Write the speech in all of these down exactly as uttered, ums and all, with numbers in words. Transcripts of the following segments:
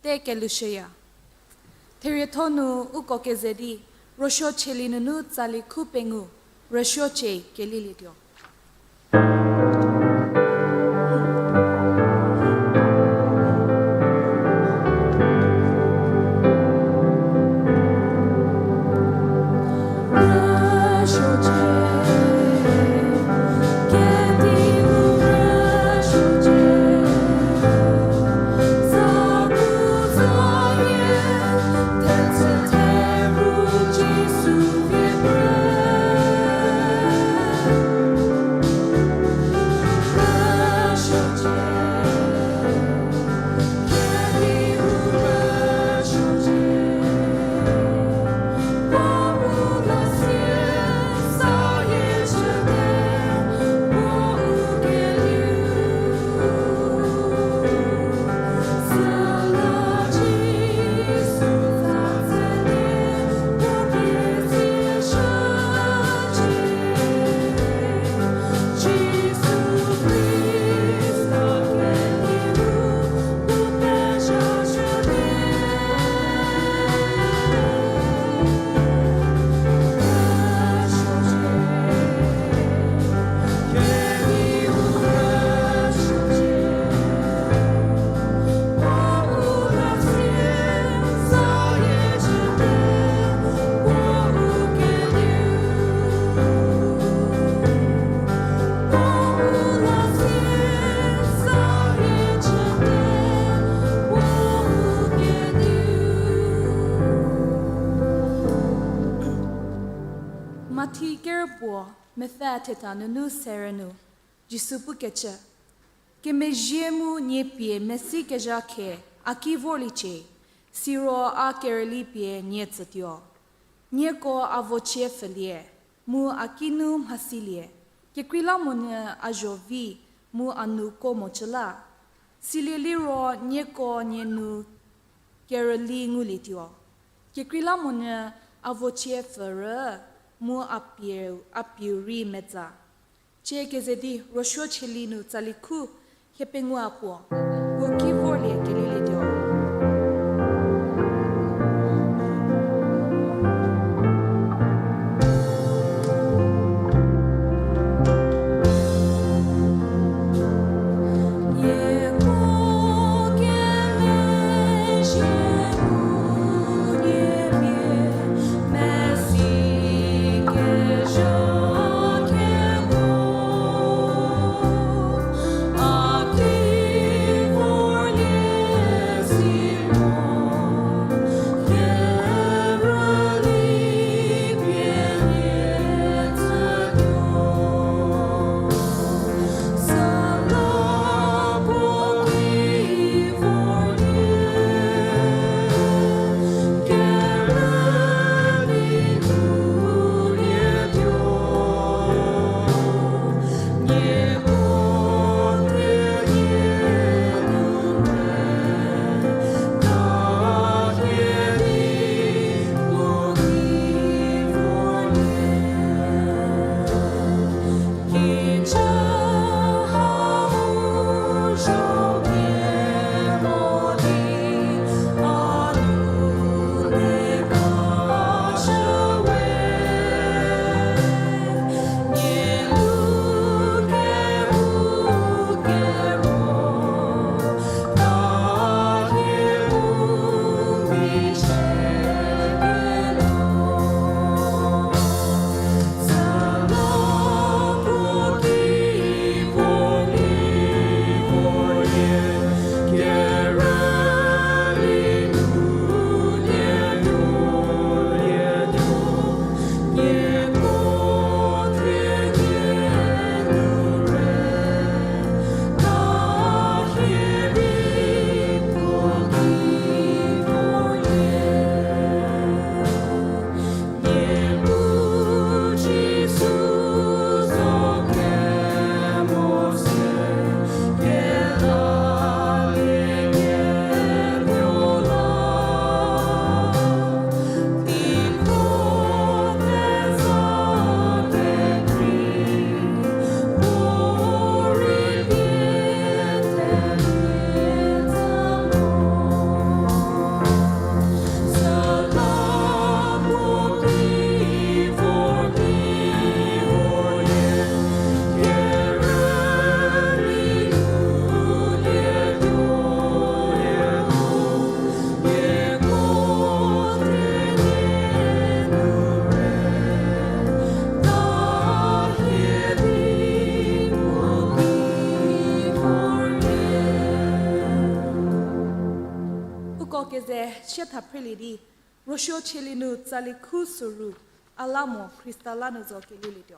te kelushüya. Therietho nu uko keze di, rüsuo cheli nunu tsali khu pengou, rüsuo chie kelilietuo. Mathi kerüpuo, mepfü thetha nunu serü nu, Jisu pukecü: Kemezhie mu nie pie mesikezha khe a ki vorliecie, siro a kerüli pie nie tsütuo. Nieko a vochie pfülie, mu a kinu mhasilie, kekreilamonyü a zho vi, mu a nu ko mocü la. Silie liro nieko nie nu kerüli ngulietuo. Kekreilamonyü a vochie pfürü, mu a pieu, a pieu rei metsa. Chie keze di rüsuo cheli nu tsali khu, hiepengou a puo, puo ki vorlie kelilietuo. Ko keze sie tha phrelie di, rüsuo chielie nu tsali khu soru, a la mo Khrista la nu zo kelielietuo.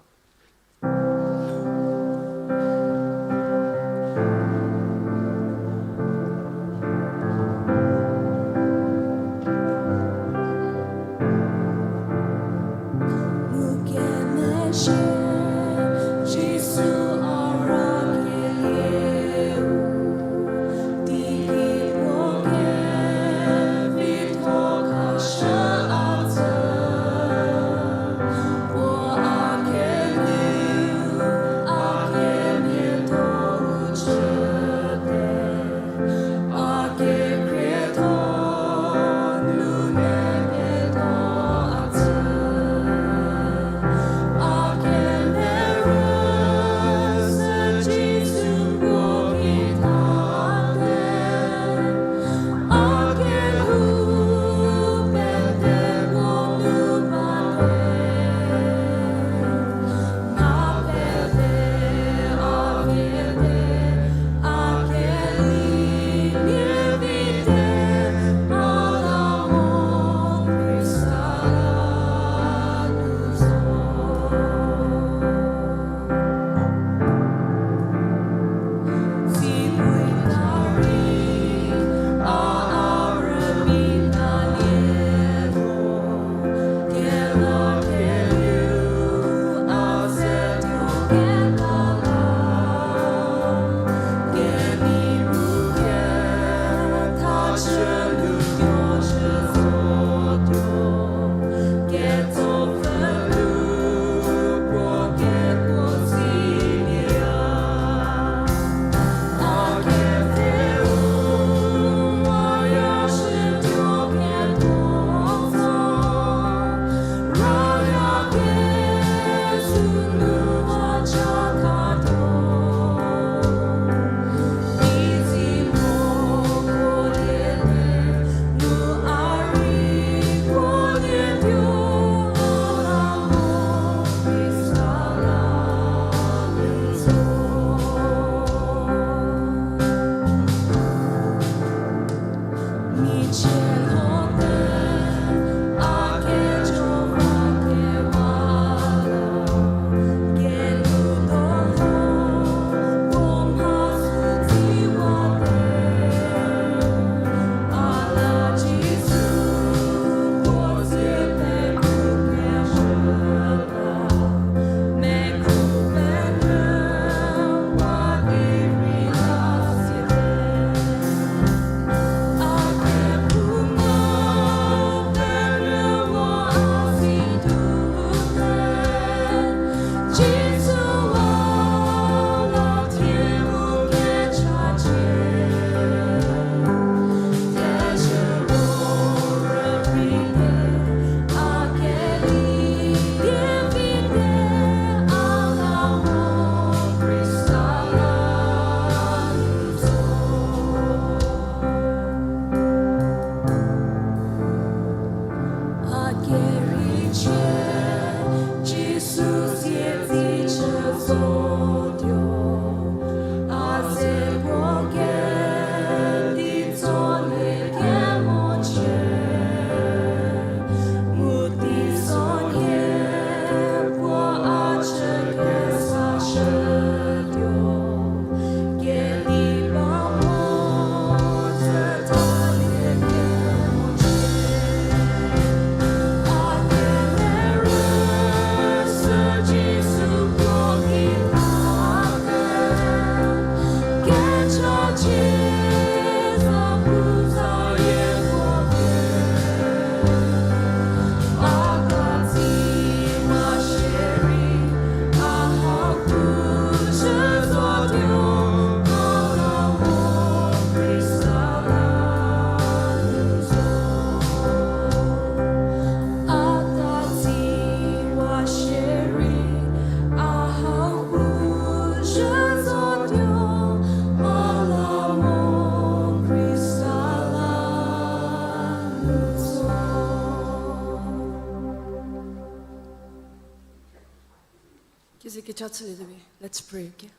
Keze kecha chülie de we, let's pray, okay?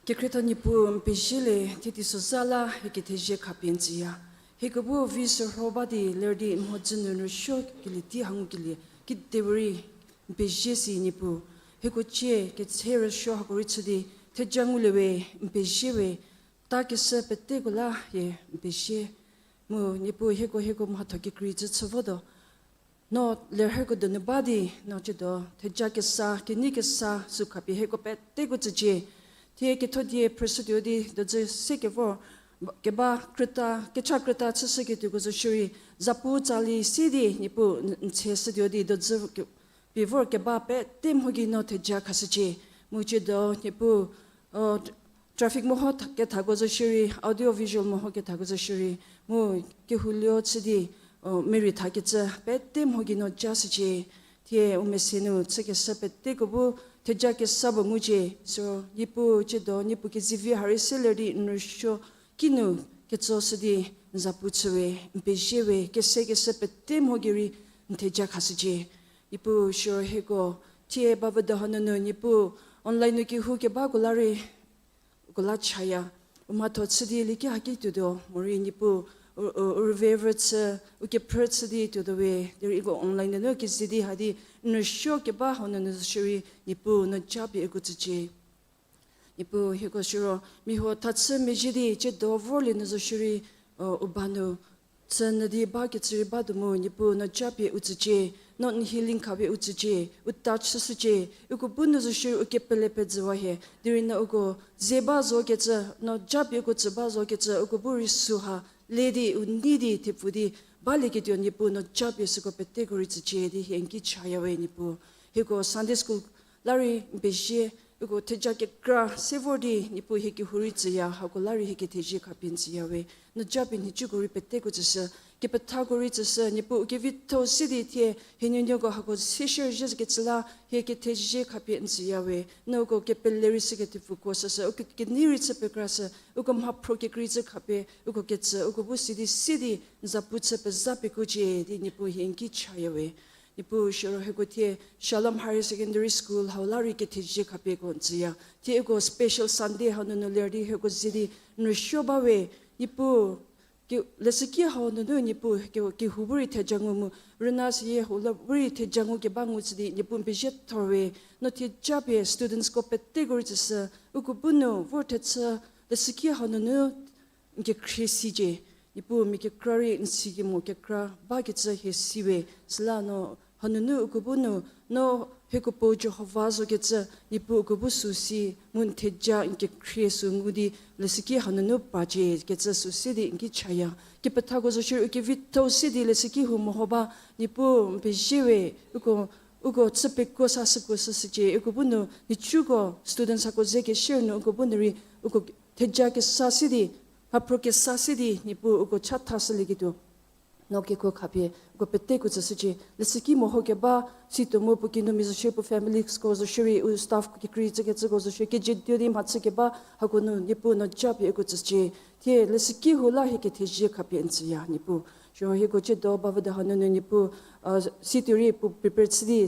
Kekhrietho Niepuu, n pezie le, thie teisozha la hie kethezie khapie n tsüya. Hieko bu vi sürho ba di ler di n mhodzü nu n rüsuo kelie tei ha ngukelie kedipuorei n pezie si Niepuu. Hieko cie ketse rüsuo hako rei chü di theja ngulie we n pezie we, ta keshü peteko la hie n pezie. Mu Niepuu hieko hieko mhatho kekrei cü chü votuo. No lerhüko donu ba di, no ciedo theja kesa, kenei kesa sü khapie hieko peteko tsücie. Thie ketho die phrüshütuo di dozü se kevor, keba krüta, kecha krüta chüshüketuoko zo shierei, zapu tsali si di Niepuu n-, n tsheshütuo di dozü ke-, pie vor keba pete mho gei no theja khashücie. Mu ciedo Niepuu, o, traffic meho tha-, kethako zo shierei, audio visual meho kethako zo shierei, mu kehoulie chü di, o, meri thakecü pete mho gei no ja shücie. Thie u mese nu chükeshü peteko bu theja kesa puo ngucie. Siro Niepuu ciedo Niepuu kezivi ha rei se ler di n rüsuo kinu ketsoshü di n zapu chü we, n pezie we, kese keshü pete mho gei rei n theja khashücie. Niepuu siro hieko thie bavüdo hanunu Niepuu online nu kehoukebako la rei uko la chaya. U mhatho chü di lieki haki tuotuo morei Niepuu, u, u, u rüve rü chü, u kephrü chü di tuotuo we, derei uko online nunu keze di ha di n rüsuo keba hanunu zo shierei Niepuu no japie uko tsücie. Niepuu hieko siro mia huo thachü mezhie di ciedo vorlie nu zo shierei, o, u ba nu chü nyü di bakecü rei batuo mu Niepuu no japie u tsücie, no n healing khapie u tsücie, u touch shücie, uko bu nu zo shierei u kepele pezüwa hie, derei no uko ze ba zokecü, no japie uko tsü ba zokecü, uko bu rei süha le di, u nei di, thepfu di, balieketuo Niepuu no japie süko peteko rei tsücie di hie n ki chaya we Niepuu. Hieko Sunday school la rei n pezie, uko theja kekra se vor di Niepuu hie kehou rei tsüya, hako la rei hie kethezie khapie n tsüya we. No japie nhicuko rei peteko tsüshü, kepethako rei tsüshü, Niepuu u kevitho-u si di thie hie nuonuoko hako se share zhükecü la hie kethezie khapie n tsüya we. No uko kepele rei shükethepfuko süshü, uko kenei rei chü pekrashü, uko mhaphro kekrei chü khapie uko kecü uko bu si di si di n zapu chü pezha pekuocie di Niepuu hie n ki chaya we. Niepuu siro hieko thie Shalom Higher Secondary School hau la rei kethezie khapieko n tsüya. Thie uko special Sunday hanunu ler di hieko ze di n rüsuo ba we. Niepuu, ke-, leshüki hau nunu Niepuu ke-, kehou bu rei theja ngu mu, rüna seyie hau la bu rei theja ngu keba ngu chü di Niepuu n pezie thor we. No thie japie studentsko peteko rei tsüshü, uko bu nu vor thechü leshüki hau nunu n kekhrie sicie. Niepuu mia kekra rei n si kemo kekra bakecü hie si we. Süla no hanunu uko bu nu, no hieko puo Jihova zokecü, Niepuu uko bu sü si, mu n theja n kekhrie sü ngu di leshüki hanunu pacie kecü sü se di n ki chaya. Kepethako zo shierei u kevitho-u si di leshüki hau meho ba, Niepuu n pezie we, uko, uko chü pekuo sa süko süshücie, uko bu nu nhicuko students hako ze keshare nu uko bu nu rei uko theja kesa si di, mhaphro kesa si di Niepuu uko chathashülieketuo no kekuo khapie uko peteko tsüshücie. Leshüki meho keba situo mu puo kinumia zo shierei, puo familyko zo shierei, u staff kekrei chükecüko zo shierei, kejütuo di mhachü keba hako nu Niepuu no japie uko tsücie. Thie leshüki hau la hie kethezie khapie n tsüya Niepuu. Siro hieko ciedo bavüdo hanunu Niepuu, a, situo rei puo prepare chü di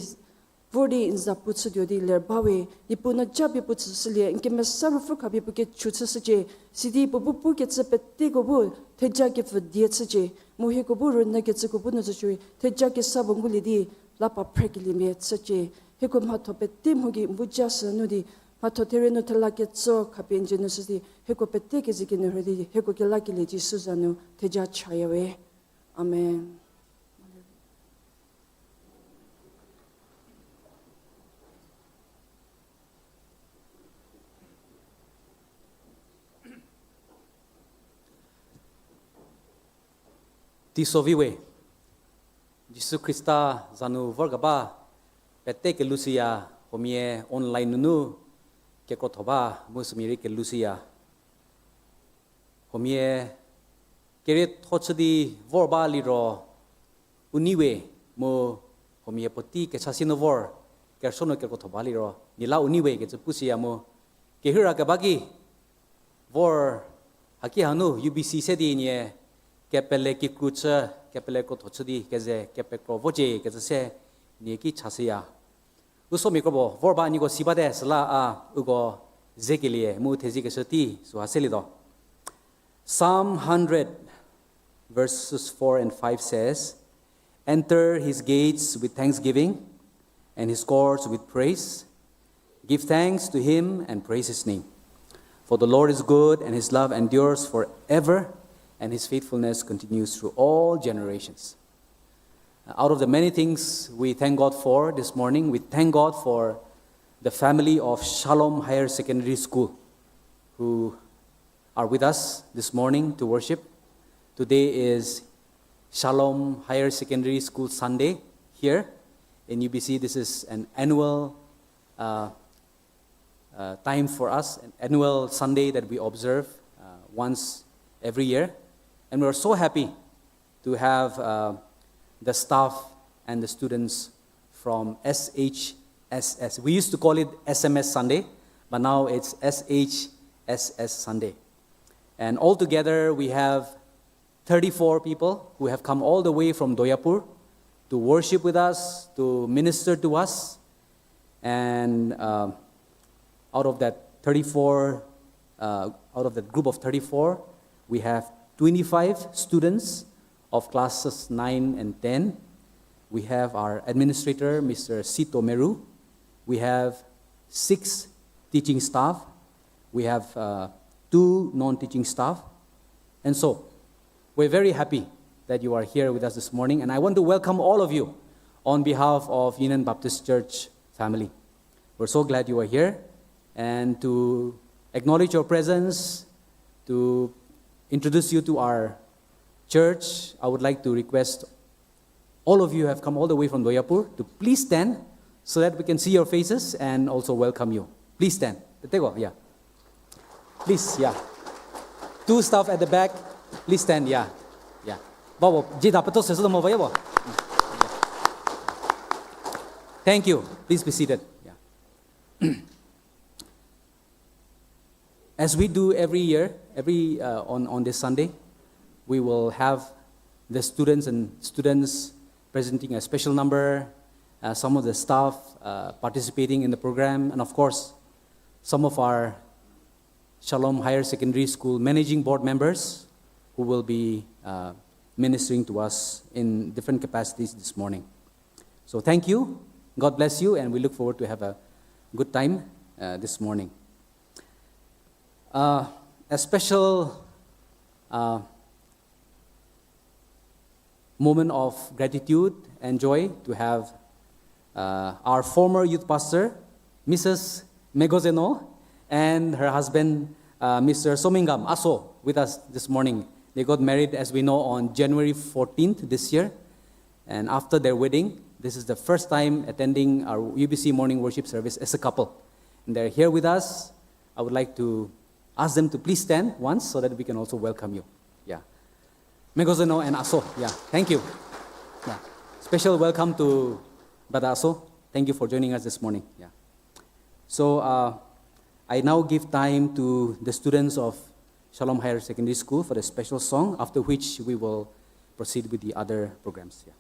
vor di n zapu chütuo di ler ba we, Niepuu no japie puo tsüshülie, n kemesa ruopfü khapie puo kechu chüshücie, sidi puo bu pukecü peteko bu theja kepfü die chücie, mu hieko bu rünyükecüko bu nu zo shierei theja kesa puo ngulie di la pa phrekeliemia chücie. Hieko mhatho pete mho gei n bu ja sü nu di, mhatho therie nu thela ketso khapie n dzie nu shü di hieko pete keze kinu rhü di hieko kelakelie Jisu za nu theja chaya we. Amen. Teiso vi we, Jisu Khrista za nu vorkeba pete kelushüya, huomia online nunu kekrotho ba mu sümia rei kelushüya. Huomia kerietho chü di vor ba liro u nei we, mu huomia puotei kecha si nu vor kerüsuo nu kekrotho ba liro nie la u nei we kecü pushüya mu. Kehira keba ki vor haki hanu U B C se di nie kepele kikru chü, kepele krotho chü di keze kepekro vocie kecü se nie ki chashüya. U somia kropuo vor ba nieko si bate süla a uko zekelie mu thezikeshü tei süha selietuo. Psalm hundred, verses four and five says, "Enter his gates with thanksgiving and his courts with praise. Give thanks to him and praise his name. For the Lord is good, and his love endures forever, and his faithfulness continues through all generations." Out of the many things we thank God for this morning, we thank God for the family of Shalom Higher Secondary School, who are with us this morning to worship. Today is Shalom Higher Secondary School Sunday here in U B C. This is an annual, uh, uh, time for us, an annual Sunday that we observe, uh, once every year. And we're so happy to have, uh, the staff and the students from S H S S. We used to call it S M S Sunday, but now it's S H S S Sunday. And altogether, we have thirty-four people who have come all the way from Doyapur to worship with us, to minister to us. And, uh, out of that thirty-four, uh, out of that group of thirty-four, we have twenty-five students of classes nine and ten. We have our administrator, Mister Sito Meru. We have six teaching staff. We have, uh, two non-teaching staff. And so, we're very happy that you are here with us this morning, and I want to welcome all of you on behalf of Union Baptist Church family. We're so glad you are here, and to acknowledge your presence, to introduce you to our church, I would like to request all of you have come all the way from Doyapur to please stand so that we can see your faces and also welcome you. Please stand. Teteko, yeah. Please, yeah. Two staff at the back, please stand, yeah. Yeah. Babo, jida peto se mo ba yabo. Thank you. Please be seated. Yeah. As we do every year, every, uh, on, on this Sunday, we will have the students and students presenting a special number, uh, some of the staff, uh, participating in the program, and of course, some of our Shalom Higher Secondary School managing board members who will be, uh, ministering to us in different capacities this morning. So thank you, God bless you, and we look forward to have a good time, uh, this morning. Uh, a special, uh, moment of gratitude and joy to have, uh, our former youth pastor, Missus Megozeno, and her husband, uh, Mister Somingam Aso, with us this morning. They got married, as we know, on January fourteenth this year. And after their wedding, this is the first time attending our U B C morning worship service as a couple. And they're here with us. I would like to ask them to please stand once so that we can also welcome you. Yeah. Megozeno and Aso. Yeah. Thank you. Yeah. Special welcome to Brother Aso. Thank you for joining us this morning. Yeah. So, uh, I now give time to the students of Shalom Higher Secondary School for the special song, after which we will proceed with the other programs. Yeah.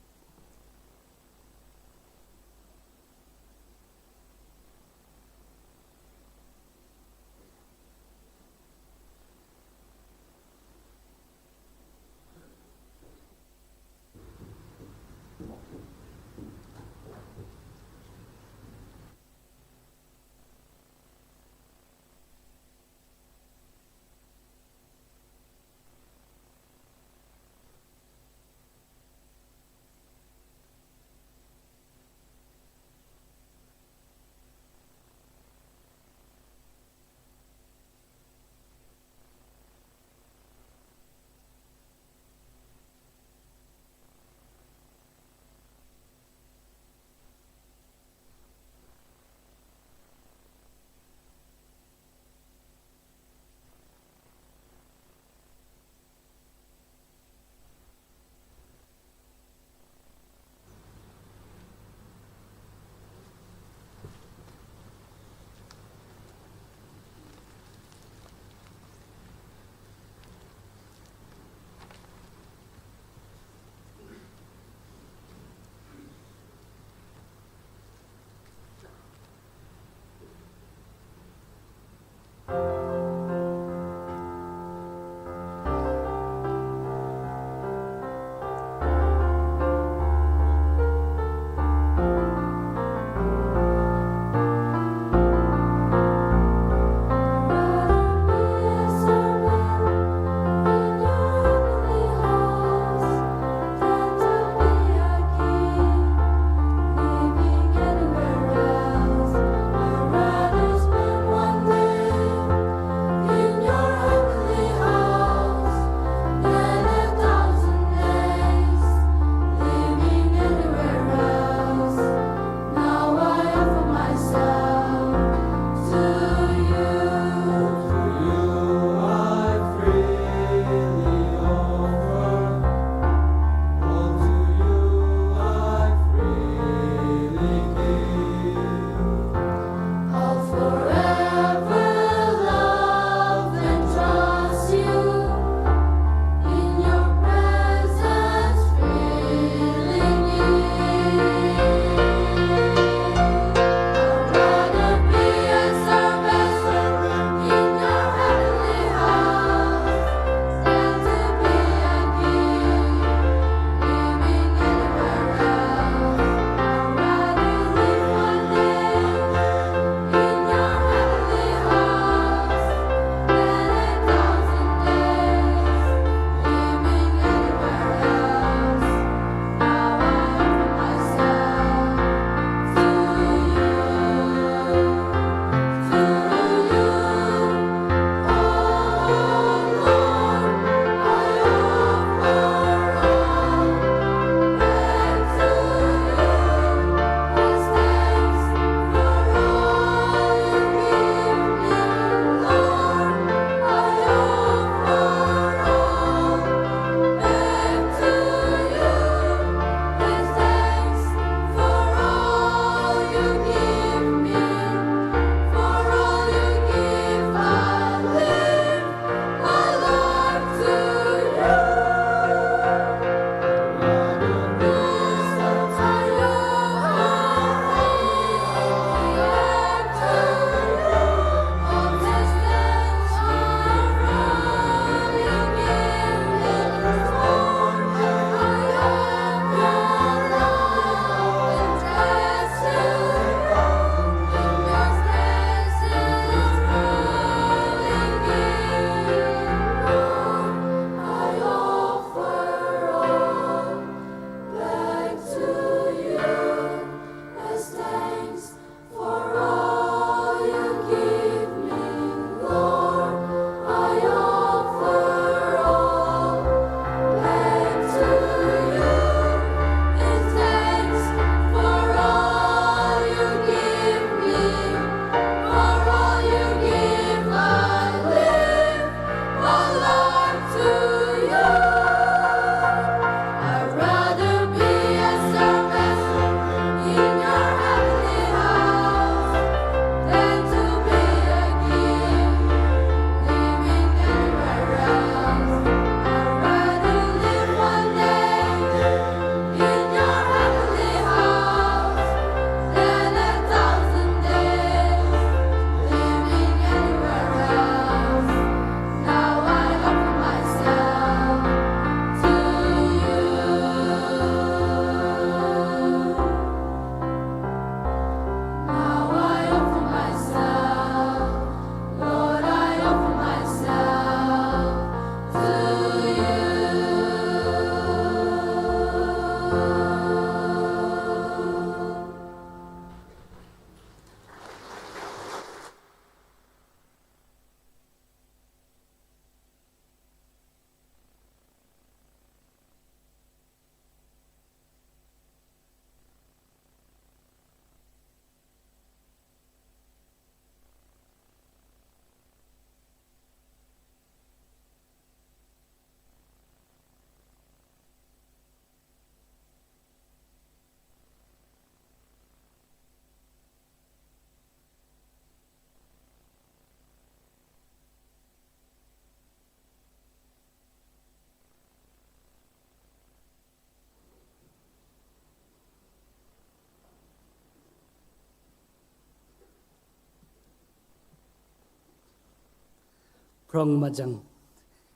Phrong majang.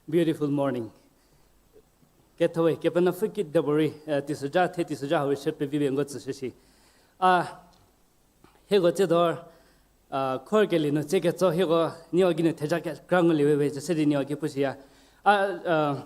Beautiful morning. Kethoe, Kepenuopfü ki debori, eh, teisozha, the teisozha hau shü pevi be ngo tsüshü shi. A, hieko tse dor, a, khor kelie nu tse ketso hieko nieko gei nu theja kekra ngulie we we, cüse di nieko ki pushüya. A, a,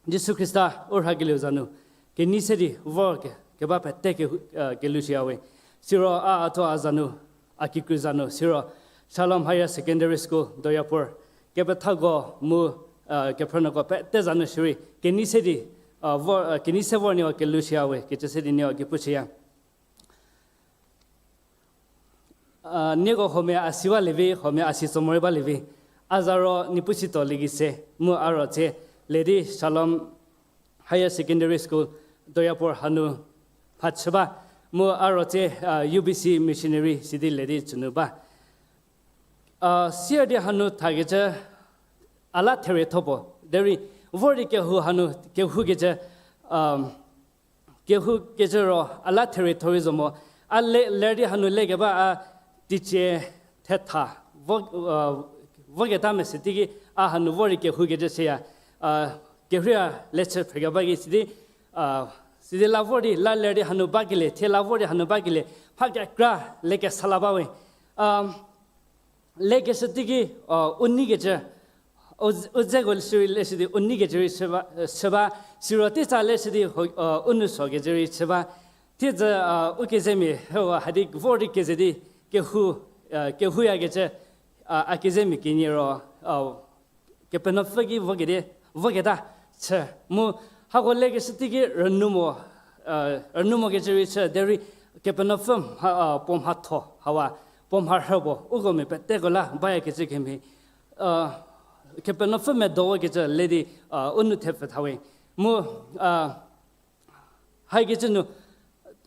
Jisu Khrista u rhakelieu za nu, kenei se di vor ke, keba pete ke, eh, kelushüya we. Siro a, a thuo a za nu, a kikru za nu, siro Shalom Higher Secondary School, Doyapur, kepethako mu, eh, kephrünuoko pete za nu shierei, kenei se di, eh, vor, eh, kenei se vor nieko kelushüya we, kecü se di nieko ki pushüya. A, nieko huomia a si ba lievi, huomia a si tso morei ba lievi. A za ro Niepuu sitso liegei se, mu a ro tse, ledi Shalom Higher Secondary School, Doyapur hanu mhachü ba, mu a ro tse, a, U B C missionary sidi ledi tsünu ba. A, sier di hanu thakecü, a la therietho puo. Derei, vor di kehou hanu, kehoukecü, um, kehoukecü ro, a la therietho rei zo mo. A le, ler di hanu lekeba a teicie thetha, vo, uh, voketa mese teiki a hanu vor di kehoukecü seya, uh, kerhei a lechü phrekeba ki sidi, uh, sidi la vor di, la ler di hanu bakelie, thie la vor di hanu bakelie, mha kekra lekesa la ba we. Um, lekeshü teiki, uh, u neikecü, u, u dzeko shierei leshü di u neikecü rei chü ba, uh, chü ba, siro teitsa leshü di ho, uh, u nou sokecü rei chü ba. Thiedzü, uh, u kezemia hau hadi vor di keze di kehou, uh, kehouyakecü, uh, a kezemia kenie ro, uh, Kepenuopfü ki voketa, voketa chü. Mu hako lekeshü teiki rünou mo, uh, rünou mokecü rei chü, derei Kepenuopfü mha, uh, puo mhatho hawa, puo mharhü puo, uko mia peteko la bayakecü kemhie, uh, Kepenuopfü medo kecü le di, uh, u nou thepfü tha we. Mu, uh, haikecü nu,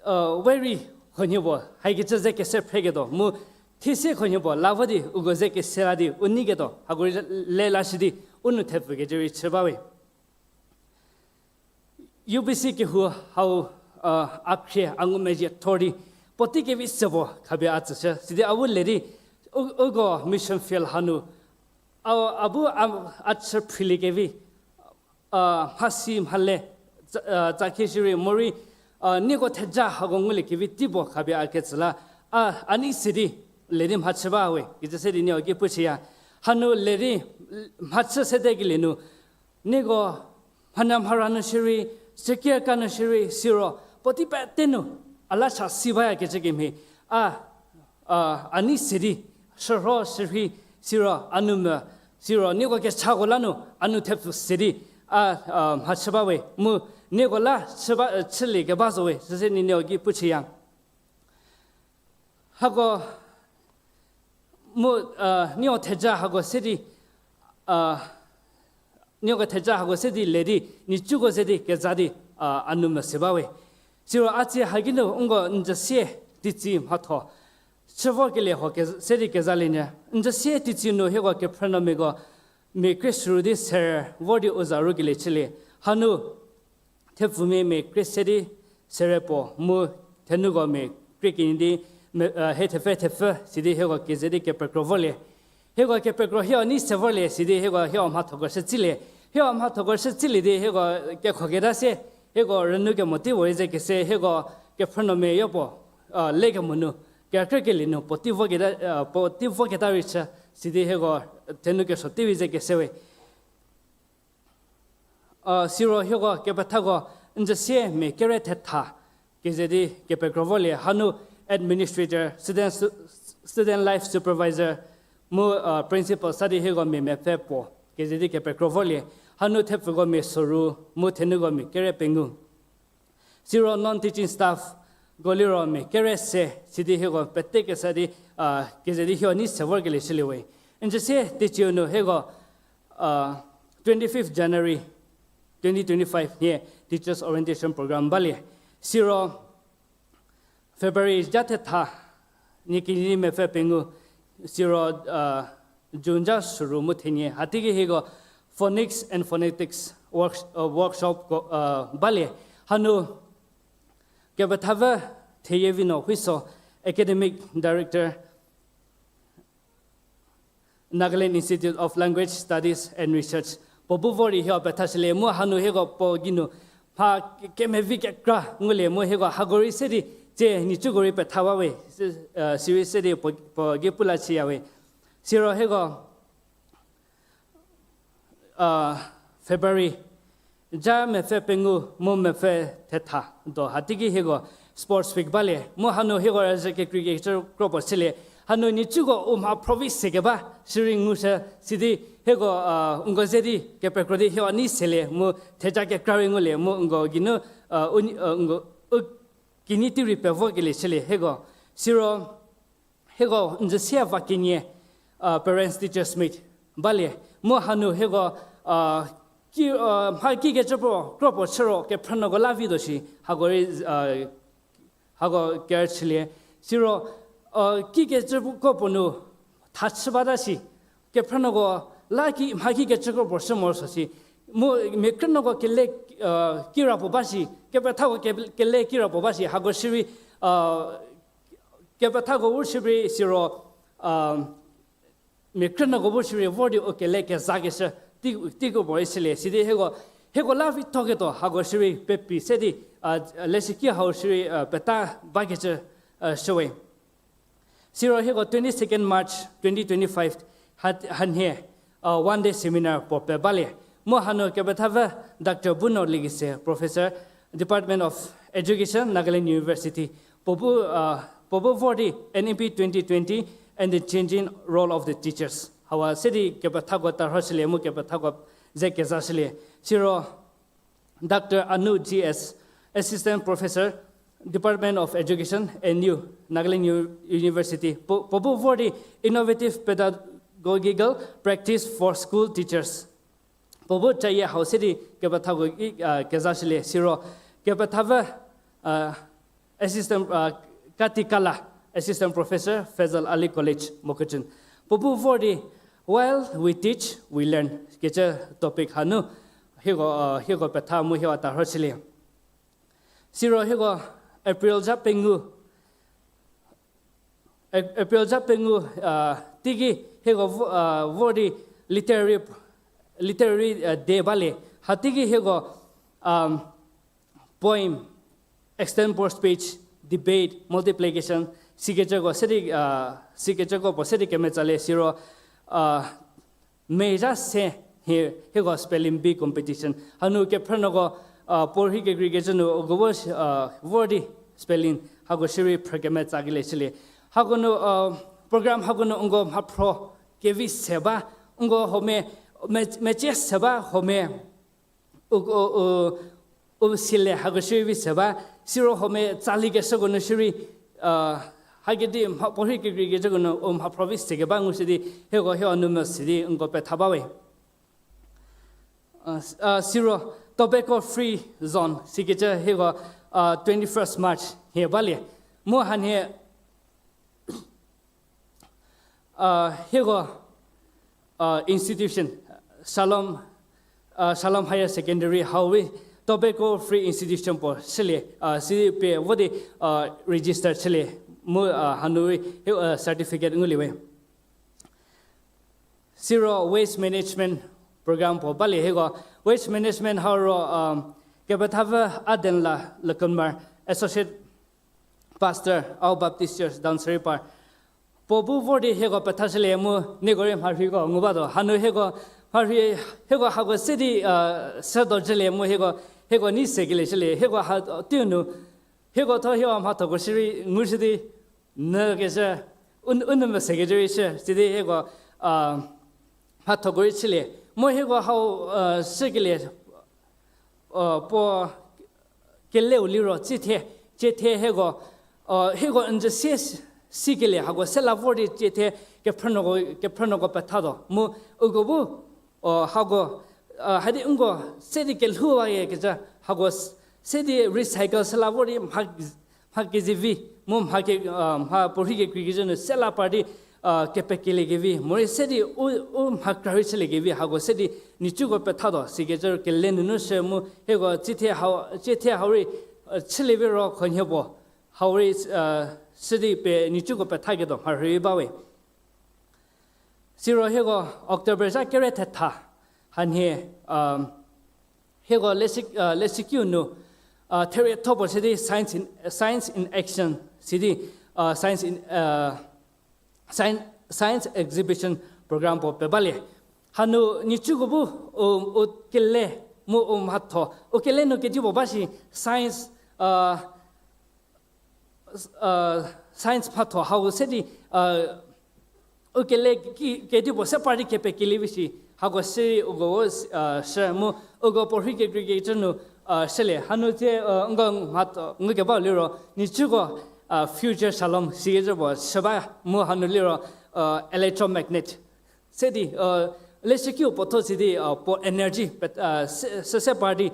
uh, we rei khunhie puo, haikecü ze kese phreketuo, mu thie sie khunhie puo, la vo di uko ze kese la di u neiketuo, hako rei le lashü di u nou thepfükecü rei chü ba we. U B C kehou hau, uh, a khrie a ngumezhie thor di, puotei kevi se puo khapie a tsüshü, sidi a bu le di, u, uko mission field hanu, a, a bu a, a chü phriliekevi, uh, mhasi mhale, tsa, uh, tsakhie shierei morei, uh, nieko theja hako nguliekevi tei puo khapie a ketsü la, a, a nei se di, le di mhachü ba we, kecü se di nieko ki pushüya. Hanu le di, mhachü sedekelie nu, nieko mhanya mhara nu shierei, sükieka nu shierei, siro, puotei pete nu, a la cha si bayakecü kemhie, a, a, a nei se di, shürho shürhei, siro, a nou me, siro, nieko kechako la nu, a nou thepfü se di, a, a, mhachü ba we, mu, nieko la chü ba, chülie keba zo we, süse nieko ki pushüya. Hako, mu, uh, nieko theja hako se di, uh, nieko theja hako se di le di, nhicuko ze di keza di, uh, a nou mese ba we. Siro a tsie haki nu nko njüsie teitsi mhatho, chü vorkelie ho ke, se di kezalienyü. Njüsie teitsi nu hieko kephrünuomiako, mia krie soru di ser vor di u za rukelie chülie. Hanu, thepfumia mia krie se di sere puo mu thenuko mia krie kenie di, mia, uh, hie thepfü thepfü sidi hieko keze di kepekro vorlie. Hieko kepekro hieko nei se vorlie sidi hieko hieko mhathoko shü tsilie. Hieko mhathoko shü tsilie di hieko kekhoketa sie, hieko rünou kemo tei puorei ze kese, hieko kephrünuomia yopuo, uh, lekemo nu, kekrekelie nu, puotei voketa, uh, puotei voketa rei chü, sidi hieko thenu kesuo tei rei ze kese we. Uh, siro hieko kepethako njüsie mia kere thetha keze di kepekro vorlie, hanu administrator, student su-, student life supervisor, mu, uh, principal sa di hieko mia mepfü puo keze di kepekro vorlie, hanu thepfuko mia soru mu thenuko mia kere pengou. Siro non-teaching staffko liro mia kere se, sidi hieko pete kesa di, uh, keze di hieko nei se vorkelie shülie we. Njüsie teiciu nu hieko, uh, twenty-fifth January twenty twenty-five nhie Teachers Orientation Program balie. Siro February zha thetha, nie kinyi mepfü pengou, siro, uh, June zha soru mu thenie, hateiki hieko phonics and phonetics work-, uh, workshopko, uh, balie. Hanu kepethapfü Theyievi no Huiso, academic director, Nagaland Institute of Language Studies and Research. Puo bu vor di hieko pethashülie mu hanu hieko puo geinu mha ke-, kemevi kekra ngulie mu hieko hako rei se di tsie nhicuko rei petha bawe, si-, uh, sirei se di puo, puo gei pu la chüyawe. Siro hieko, uh, February ja mepfü pengou mu mepfü thetha do hatiki hieko sports week balie. Mu hanu hieko razhü kekreikecü kropuo chülie. Hanu nhicuko u mha province se keba sirei ngushü sidi hieko, uh, nko ze di kepekro di hieko nei selie mu theja kekra rei ngulie mu nko geinu, uh, u, uh, nko, u kinyi tei rei pevokelie chülie hieko. Siro hieko njü sia va kenie, uh, parents teachers meet balie. Mu hanu hieko, uh, ki, uh, mha kikecü puo kropuo chüro kephrünuoko la vi tuo shi hako rei, uh, hako ker chülie. Siro, uh, kikecü kropuo nu tha chü bata shi kephrünuoko la ki mha kikecü kropuo chü morosuo shi. Mu mia krünuoko kele, uh, kirapuo ba shi, kepethako ke-, kele kirapuo ba shi hako shierei, uh, kepethako bu shierei siro, uh, mia krünuoko bu shierei vor di u kele kezakeshü tei, teiko puorei chülie sidi hieko, hieko la vi thoketuo hako shierei pepi se di, uh, leshüki hau shierei, uh, peta bakecü, uh, shüwe. Siro hieko twenty-second March twenty twenty-five ha-, hanhie, uh, one day seminar puo pe balie. Mu hanu kepethapfü Doctor Buno Ligise, Professor, Department of Education, Nagaland University. Puo bu, uh, puo bu vor di N E P twenty twenty and the changing role of the teachers. Hawa se di kepethako tarhoshülie mu kepethako ze kezashülie. Siro Doctor Anu G S, Assistant Professor, Department of Education, N U, Nagaland U-, University. Puo, puo bu vor di innovative pedagogical practice for school teachers. Puo bu cayie hau se di kepethako, uh, kezashülie siro kepethapfü, uh, Assistant, uh, Kati Kala, Assistant Professor, Faisal Ali College, Mokokchung. Puo bu vor di While We Teach, We Learn kecü topic hanu hieko, uh, hieko petha mu hieko tarhoshülie. Siro hieko April ja pengou, Ap-, April ja pengou, uh, teiki hieko vo-, uh, vor di literary, literary, uh, day balie. Hateiki hieko, um, poem, extempore speech, debate, multiplication, sikecüko se di, uh, sikecüko puo se di kemetsalie siro, uh, mezha se hi, hieko spelling bee competition hanu kephrünuoko, uh, puorhi kekreikecü nu uko vo, uh, vor di spelling hako shierei phrü kemetsakelie chülie. Hako nu, uh, program hako nu nko mhaphro kevi se ba, nko huomia, me-, mecie se ba huomia u, u, u, u sile hako shierei vi se ba, siro huomia tsali keshüko nu shierei, uh, hakedi mha puorhi kekreikecüko nu u mhaphro vi se keba ngushü di hieko hieko nu mesi di nko petha bawe. Uh, s-, uh, siro tobacco free zone sikecü hieko, uh, twenty-first March hie balie. Mu hanhie uh, hieko, uh, institution, Shalom, uh, Shalom Higher Secondary hau rei tobacco free institution puo shülie, uh, si pie vo di, uh, register chülie mu, uh, hanu rei hieko, uh, certificate ngulie we. Siro waste management program puo balie hieko. Waste management hau ro, um, kepethapfü Adenla Lekonmar, Associate Pastor, Ao Baptist Church, Downsary Park. Puo bu vor di hieko pethashülie mu nieko rei mharhiko ngu batuo. Hanu hieko mharhi, hieko hako se di, uh, se do jülie mu hieko, hieko nei sekelie chülie. Hieko ha, uh, teiu nu, hieko tho hieko mhathoko shierei ngushü di, nü kecü, u, u nu mesekecü rei shü, sidi hieko, uh, mhathoko rei chülie. Mu hieko hau, uh, shükelie, uh, puo keleu liro, tsiethie, tsiethie hieko, uh, hieko njü sie s-, sikelie, hako se la vor di tsiethie kephrünuoko, kephrünuoko pethatuo. Mu uko bu, uh, hako, uh, hadi nko se di kelhouwaye kecü, hako s-, se di recycle se la vor di mha, mha kezivi, mu mha ke, uh, mha puorhi kekreikecü nu se la par di, uh, kepekeliekevi, morei se di u, u mha kra rei chüliekevi, hako se di nhicuko pethatuo, sikecü kele nunu shü mu, hieko tsiethie hau, tsiethie hau rei, uh, chülie vi ro khonhie puo, hau rei, uh, se di pie nhicuko pethaketuo mharhü rei bawe. Siro hieko October zha kere thetha hanhie, hieko leshükiu nu therietho puo se di Science in, Science in Action si di, Science in, Science, Science Exhibition Program puo pebalie. Hanu nhicuko bu u, u kele mu u mhatho, u kele nu kedipuo ba shi science, science mhatho hau se di, u kele ki, kedipuo se par di kepekelie vi shi, hako se uko, shü mu uko puorhi kekreikecü nu shülie. Hanu tsie, nko mhatho ngukeba liro nhicuko, future Shalom sikecü puo shü ba mu hanu liro, electromagnet se di, leshükiu puotho si di, puo energy, süse par di,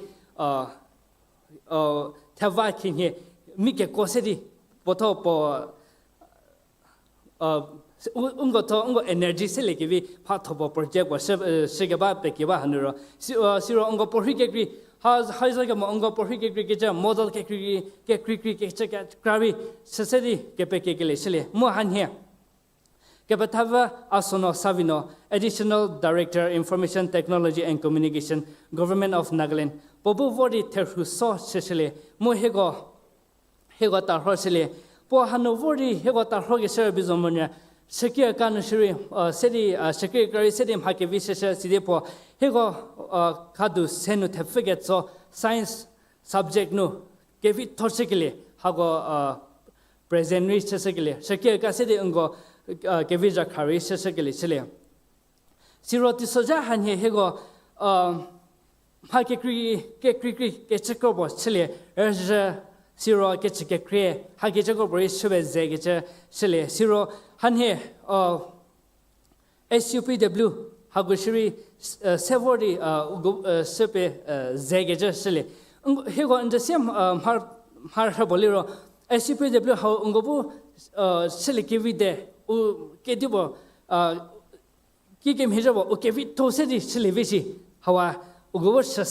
theva khinhie mi kekuo se di puotho puo, u, nko tho nko energy seliekevi mhatho puo project puo shü, shükeba pekiba hanu ro. Siro nko puorhi kekrei, ha, ha zo kemo nko puorhi kekreikecü model kekrei, kekreikrei kecü kekra rei süse di kepekekelie shülie. Mu hanhie Kepethapfü Asono Savino, Additional Director, Information Technology and Communication, Government of Nagaland, puo bu vor di therhu so shüshülie, mu hieko, hieko tarho shülie. Puo hanu vor di hieko tarhokeshü bi zo monyü, shüki ka nu shürei, se di, shüki ka rei se di mha kevi shüshü sidi puo, hieko, khadu se nu thepfü ketso science subject nu kevitho shükelie, hako, present rei shüshükelie, shüki ka se di nko, kevi zhakha rei shüshükelie shülie. Siro teisozha hanhie hieko, mha kekrei, kekreikrei kecü kropuo shülie, rüzhü, siro kecü kekhrie, hakecü kropuo rei shüwe zekecü shülie. Siro hanhie, S U P W, hako shürei, se vor di, shüpie, zekecü shülie. Hieko n ze sie, mharhü puo liro, S U P W hau nko bu, shülie kevi de, u kedipuo, kikemhie zhü puo u kevitho se di shülie vi shi, hauwa uko bu shü,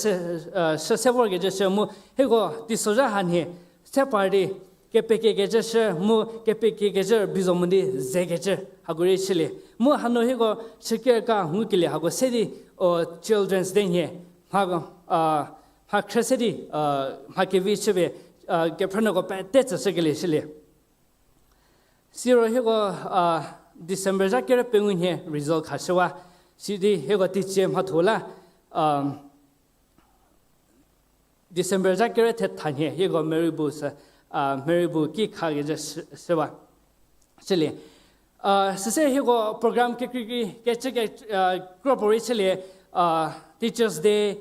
shü se vorkecü shü mu hieko teisozha hanhie, se par di, kepekiekecü shü mu kepekiekecü bi zo mo di zekecü hako rei shülie. Mu hanu hieko shüki ka ngukelie hako se di, children's day nhie, mha, mha khrü se di, mha kevi shüpie, kephrünuoko pete tsüshükelie shülie. Siro hieko, December zha kere pengou nhie result khashüwa. Sidi hieko teicie mhatho la, December zha kere thetha nhie hieko merei bu sü, merei bu ki khakecü shü, shüwa. Shülie. Süse hieko program kekreikrei kecü ke, kropuo rei shülie, Teachers Day,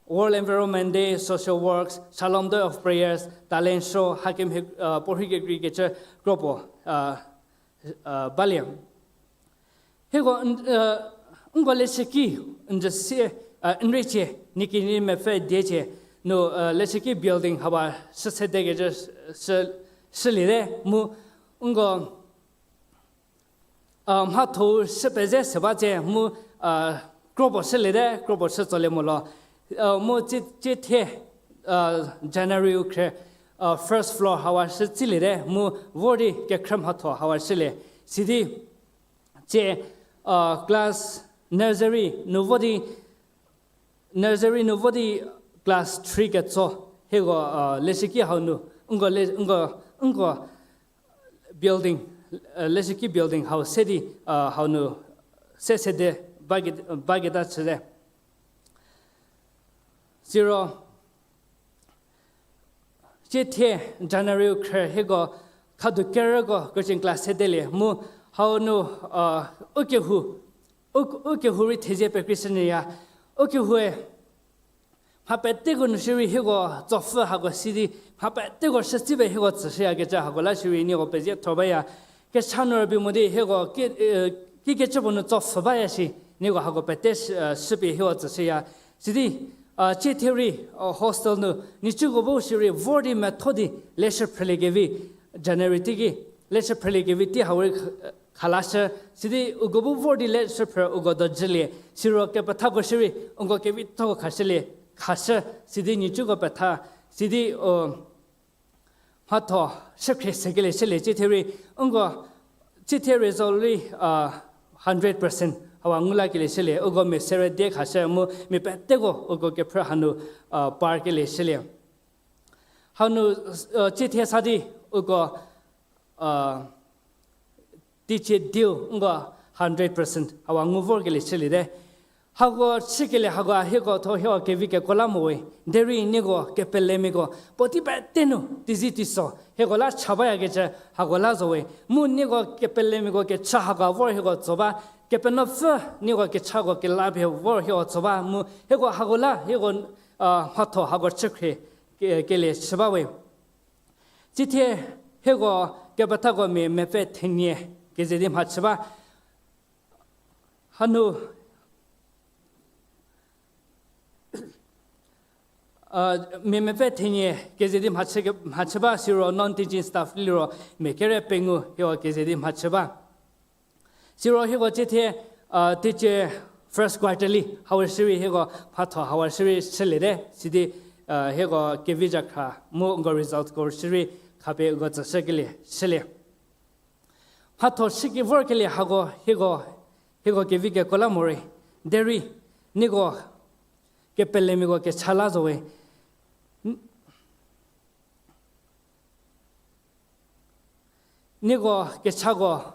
World Environment Day, Social Works, Shalom Day of Prayers, Talent Show, hakemhie, puorhi kekreikecü kropuo, balie. Hieko, nko leshüki, n ze sie, n reicie, nie kinyi mepfü diecie, nu, leshüki building hauwa shü sedekecü shü, shüliete, mu, nko, mhatho shü peze se ba tse mu, kropuo shüliete, kropuo shü tsolie mo lo. Mu tsie, tsie thie, January u khre, first floor hauwa shü tsiliete, mu vor di kekhrü mhatho hauwa shülie. Sidi, tsie, class nursery nu vo di, nursery nu vo di class three ketso, hieko, leshüki hau nu, nko le, nko, nko building, leshüki building hau se di, hau nu se sede, bake, baketa chüte. Siro, tsie thie January u khre hieko khadu kerüko coaching class sedelie mu hau nu, u kehou, u, u kehou rei thezie pekreishünyüya, u kehoue mha peteko nu shierei hieko tsopfü hako si di, mha peteko shütsipie hieko tsüshüyakecü hako la shierei nieko pezie tho baya. Kecha nu rübei mo di hieko ki, kikecü puo nu tsopfü baya shi, nieko hako pete shü, shüpie hieko tsüshüya. Sidi, tsie thie rei, hostel nu, nhicuko bu shierei vor di metho di leshü phrüliekevi, January teiki, leshü phrüliekevi tei hau rei khalashü, sidi uko bu vor di leshü phrü uko dojülie, siro kepethako shierei, uko kevitho khashülie, khashü, sidi nhicuko petha, sidi, mhatho shükhrie sekelie shülie tsie thie rei, nko, tsie thie result rei, hundred percent, Hawa ngu lakelie shülie, uko mia sere die khashü mu mia peteko uko kephrü hanu, a, par kelie shülie. Hanu, a, tsiethie sa di uko, a, teicie diu nko hundred percent hawa ngu vorkelie chüliete. Hako chükelie hako hieko tho hieko kevi kekuo la mo we. Derei nieko kepelemiako puotei pete nu teizi teiso hieko la cha bayakecü hako la zo we. Mu nieko kepelemiako kecha hako vor hieko tso ba, Kepenuopfü nieko kechako kela pie vor hieko tso ba mu hieko hako la hieko, a, mhatho hako chükhrie ke-, kelie chü ba we. Tsithie hieko kepethako mia mepfü thenie keze di mhachü ba. Hanu, a, mia mepfü thenie keze di mhachü ke-, mhachü ba, siro non-teaching staff liro mia kere pengou hieko keze di mhachü ba. Siro hieko tsithie, a, teicie first quarterly hau shierei hieko mhatho hau shierei chüliete, sidi, a, hieko kevi zhakhra mu nko resultko shierei khapie uko tsüshükelie chülie. Mhatho shüki vorkelie hako hieko, hieko kevi kekuo la morei, derei nieko kepelemiako kecha la zo we. N-, nieko kechako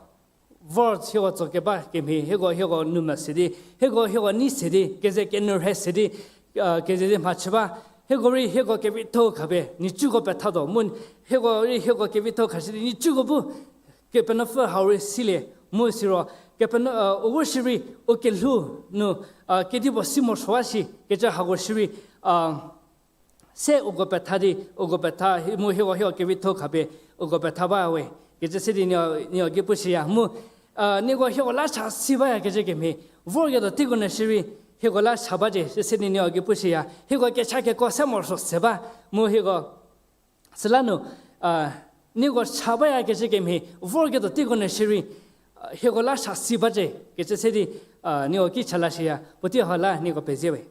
vor hieko tso keba kemhie, hieko, hieko nu mese di, hieko, hieko nei se di, keze kenu rhe se di, a, keze di mhachü ba, hieko rei hieko kevitho khapie nhicuko pethatuo, mu hieko rei hieko kevitho khashü di nhicuko bu Kepenuopfü hau rei silie, mu siro, Kepenu-, a, uko shierei, u kelhou nu, a, kedipuo si morosuo shi, kecü hako shierei, a, se uko petha di, uko petha, hi-, mu hieko, hieko kevitho khapie, uko petha ba we. Kecü se di nieko, nieko ki pushüya. Mu, a, nieko hieko la cha si bayakecü kemhie, vorketuo teiko nu shierei, hieko la cha bacie, se di nieko ki pushüya. Hieko kecha kekuo se morosuo se ba, mu hieko, süla nu, a, nieko cha bayakecü kemhie, vorketuo teiko nu shierei, a, hieko la cha si bacie, kecü se di, a, nieko ki cha la shüya, puotei hau la nieko pezie we.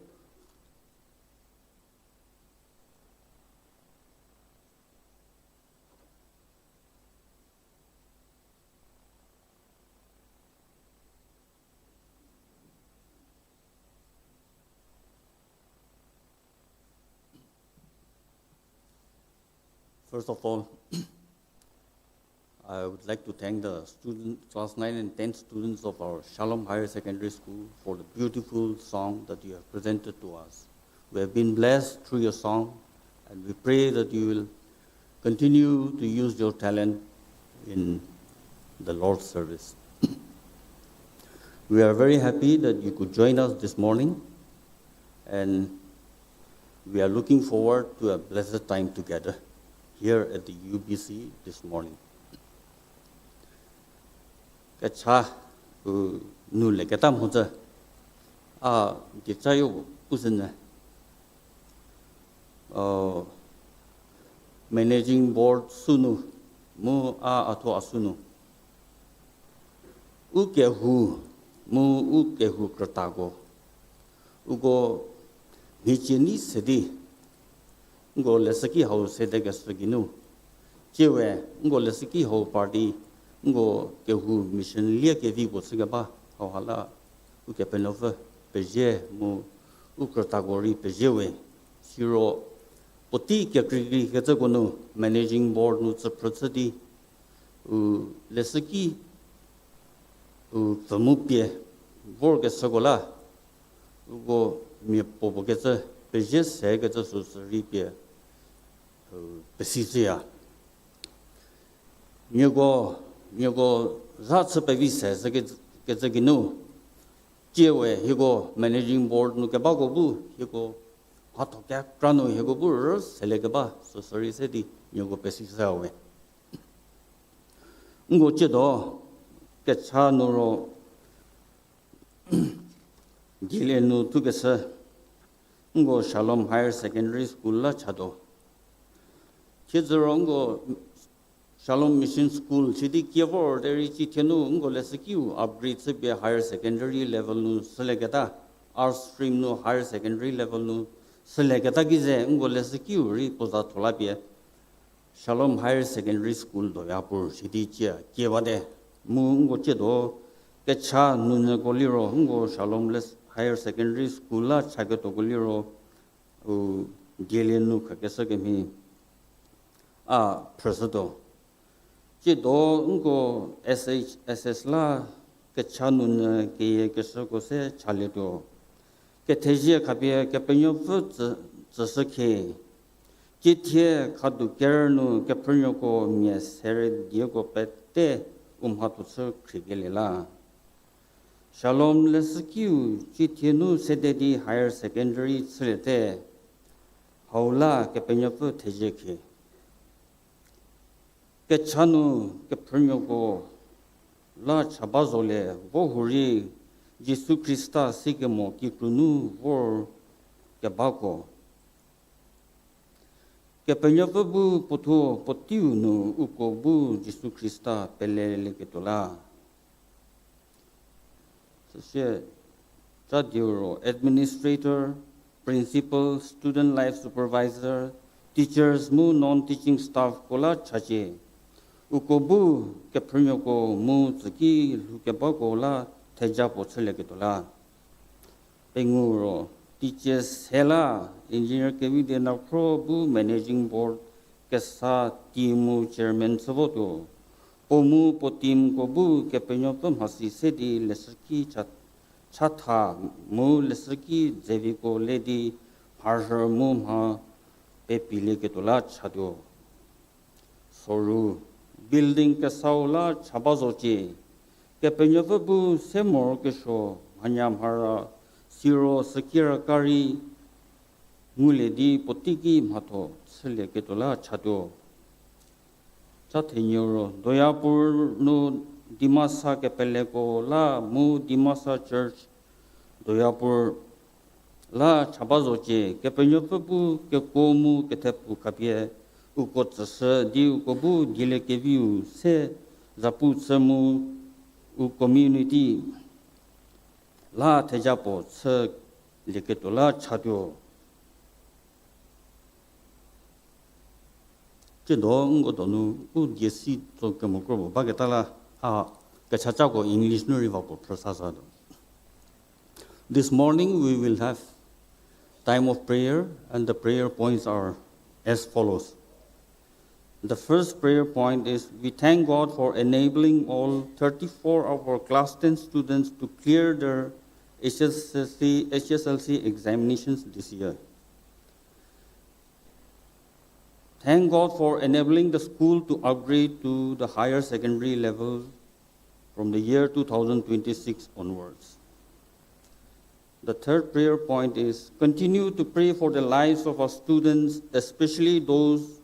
First of all, I would like to thank the student, class nine and ten students of our Shalom Higher Secondary School for the beautiful song that you have presented to us. We have been blessed through your song, and we pray that you will continue to use your talent in the Lord's service. We are very happy that you could join us this morning, and we are looking forward to a blessed time together here at the U B C this morning. Kecha, u, nu leketa mhodzü, a, kecha yo pushünyü. Managing Board sünu, mu a, a thuo a sünu. U kehou, mu u kehou krütako. Uko mhicie nei se di, nko leshüki hau sedekeshü geinu. Tsie we, nko leshüki hau par di, nko kehou mission lie kevi puo chükeba hauha la, Ukepenuopfü pezie mu u krütako rei pezie we. Siro puotei kekreikrei kecüko nu Managing Board nu tsüphrü chü di, u leshüki, u pfü mu pie vorkeshüko la, uko mia puo puo kecü pezie se kecü süsü rei pie, u, pesi chüya. Nieko, nieko zha chü pevi se zü ke-, kecü geinu. Tsie we hieko Managing Board nu kebako bu, hieko mhatho kekra nu hieko bu rü seliekeba süsü rei se di nieko pesi chüya we. Nko tsiedo, kecha nu ro, Gilead nu thukeshü, nko Shalom Higher Secondary School la chatuo. Thiedzü ro nko Shalom Mission School sidi kie vor derei cithie nu nko leshükiu upgrade chüpie higher secondary level nu sülieketa, arts stream nu higher secondary level nu sülieketa ki ze nko leshükiu rei puo za tho la pie Shalom Higher Secondary School doya puo sidi cie kie bate. Mu nko tsiedo kecha nunyüko liro, nko Shalom Higher Secondary School la chaketuoko liro, u dielie nu khakeshü kemhie a phrüshütuo. Tsiedo nko S H S S la kecha nunyü keyie keshüko se chalietuo. Kethezie khapie Kepenuopfü tsü, tsüshü khie. Ciethie khadu ker nu kephrünuoko mia sere dieko pete u mhatho chü khriekelie la. Shalom leshükiu ciethie nu sede di higher secondary chüliete. Hau la Kepenuopfü thezie khie. Kecha nu kephrünuoko la cha ba zolie vo hurei Jisu Khrista sikemo kikru nu vor kebako. Kepenuopfü bu puothuo puoteiu nu uko bu Jisu Khrista pelelieketuo la. Süsie, cha dieu ro administrator, principal, student life supervisor, teachers mu non-teaching staff ko la chacie. Uko bu kephrünuoko mu tsüki lhoukebako la theja puo chülieketuo la. Pengou ro, teachers hela, Engineer Kevide Nakhro bu managing board kesa team mu chairman chü votuo. Puo mu puo team ko bu Kepenuopfü mhasi se di leshüki cha, chatha mu leshüki dzeviko le di mharhü mu mha pepilieketuo la chatuo. Soru, building kesau la cha ba zocie. Kepenuopfü bu se morokesuo mhanya mhara siro sükira kari ngulie di puotei ki mhatho chülieketuo la chatuo. Cha thenuo ro, Doyapur nu Dimasa kepeleko la mu Dimasa Church Doyapur la cha ba zocie, Kepenuopfü bu kekuo mu kethepu khapie uko tsüshü di uko bu dieliekeviu se zapu chü mu u community la theja puo chülieketuo la chatuo. Tsiedo nko donu u die si tso kemo kro puo baketa la, a, kechachako English nu rei va puo phrü sa sa tuo. This morning we will have time of prayer, and the prayer points are as follows. The first prayer point is, we thank God for enabling all thirty-four of our class ten students to clear their H S L C, H S L C examinations this year. Thank God for enabling the school to upgrade to the higher secondary level from the year two thousand twenty-six onwards. The third prayer point is continue to pray for the lives of our students, especially those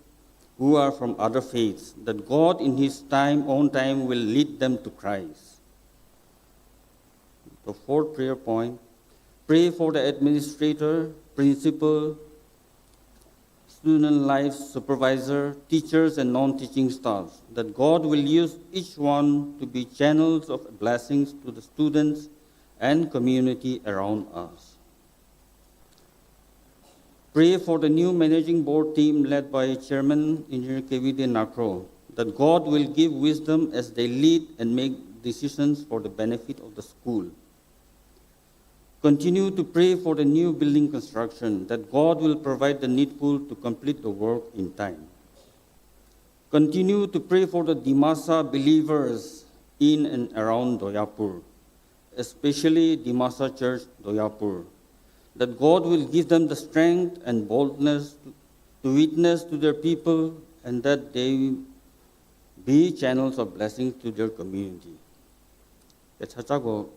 who are from other faiths, that God in His time, own time, will lead them to Christ. The fourth prayer point, pray for the administrator, principal, student life supervisor, teachers, and non-teaching staffs, that God will use each one to be channels of blessings to the students and community around us. Pray for the new managing board team led by Chairman Engineer Kevide Nakhro, that God will give wisdom as they lead and make decisions for the benefit of the school. Continue to pray for the new building construction, that God will provide the needful to complete the work in time. Continue to pray for the Dimasa believers in and around Doyapur, especially Dimasa Church Doyapur, that God will give them the strength and boldness to, to witness to their people, and that they be channels of blessing to their community. Kechachako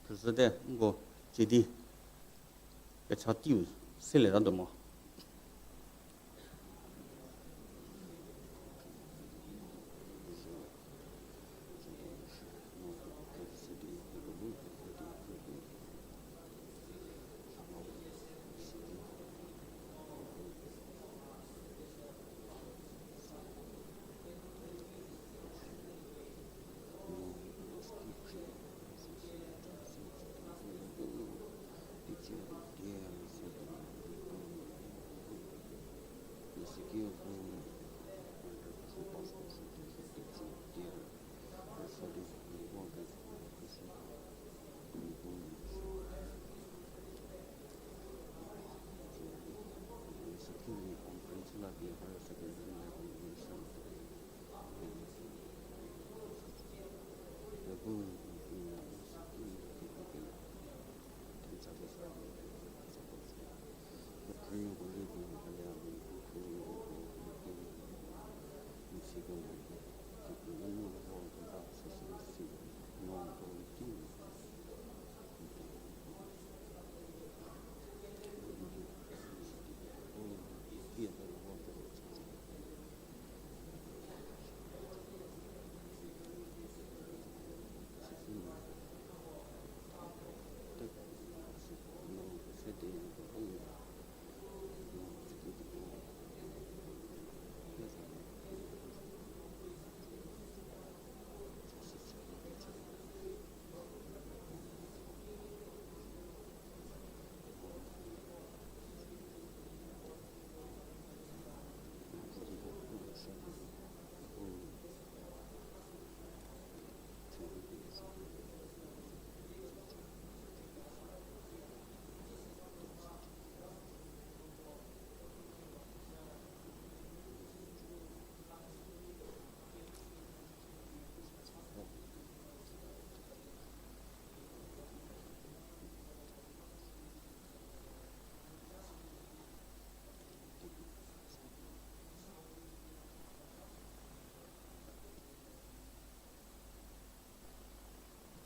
phrüzhüte nko chidi kecha teiu selietatuo mo.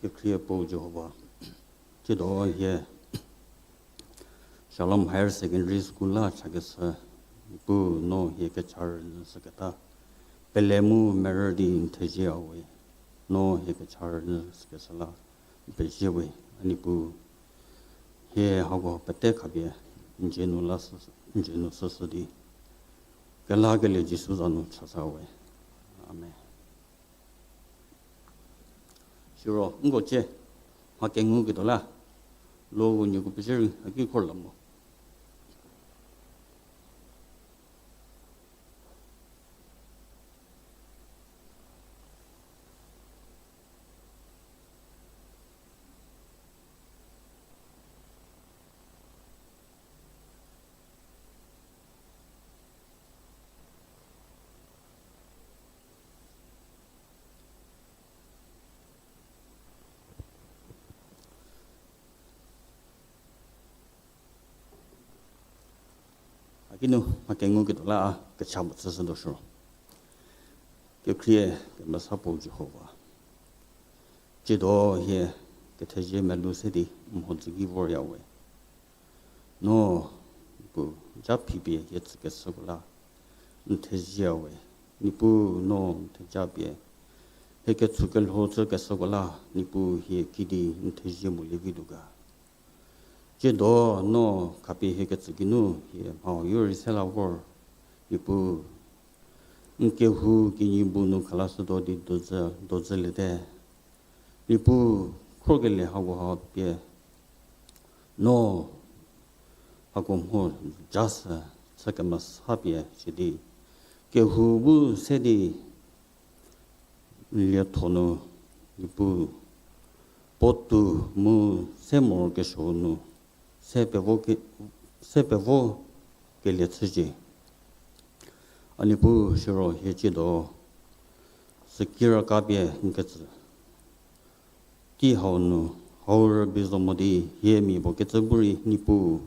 Kekhrie puo Jihova, tsiedo hie Shalom Higher Secondary School la chakeshü, Niepuu no hie kecha rünyü süketa, pele mu merü di n thezie we, no hie kecha rünyü sükeshü la n pezie we, a Niepuu, hie hako pete khapie n dzie nu la sü, n dzie nu süsü di, kelakelie Jisu za nu chasa we. Amen. Siro nko cie mha kenguketuo la, lo uko nieko pezie rei a ki khor la mo. A ki nu mha kenguketuo la a kecha puo chüshütuo shiro. Kekhrie kemesa puo Jihova, tsiedo hie kethezie melou se di n mhodzü ki vorya we. No, Niepuu, ja phipie hie tsükeshüko la n thezie we. Niepuu, no n theja pie hie ketshukelho chükeshüko la, Niepuu, hie kidi n thezie molie vituo ga. Tsiedo no khapie hie ketsü geinu hie mha-u rei se la vor, Niepuu, n kehou kinyi bu nu khalashütuo di dozü, dozüliete. Niepuu, khrokelie hakoha pie no hako mho ja sü chü kemesa pie sidi, kehou bu se di n lietho nu, Niepuu, puotou mu se morokesuo nu se pevo ke, se pevo kelie chücie. A Niepuu, siro hie tsiedo sükiraka pie n ketsü tei hau nu, hau rübei zo mo di hie mia puo kecü bu rei Niepuu,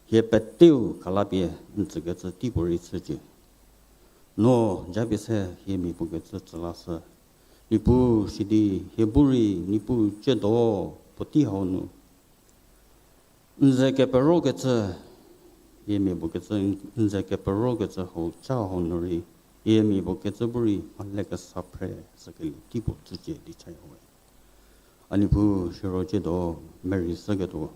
hie peteu khalapie n tsükecü tei puo rei chücie. No japie se hie mia puo kecü tsü lashü, Niepuu, sidi hie bu rei Niepuu tsiedo puotei hau nu n ze keperokecü, hie mia puo kecü, n ze keperokecü hau cha hau nu rei hie mia puo kecü bu rei mhale kesa phre sükelie tei puo chücie di chaya we. A Niepuu, siro tsiedo merei shüketuo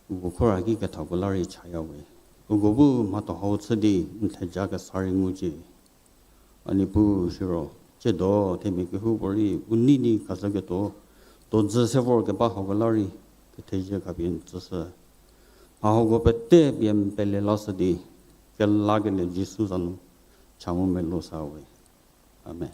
uko khora ki kethako la rei chaya we. Uko bu mhatho hau chü di n theja kesa rei ngucie. A Niepuu, siro tsiedo themia kehoupuorei u nei di kazhüketuo, tuodzü se vorkeba hako la rei kethezie khapie n tsüshü. Mha hako pete pie n pele lashü di, kelakelie Jisu za nu cha mu melou sa we. Amen.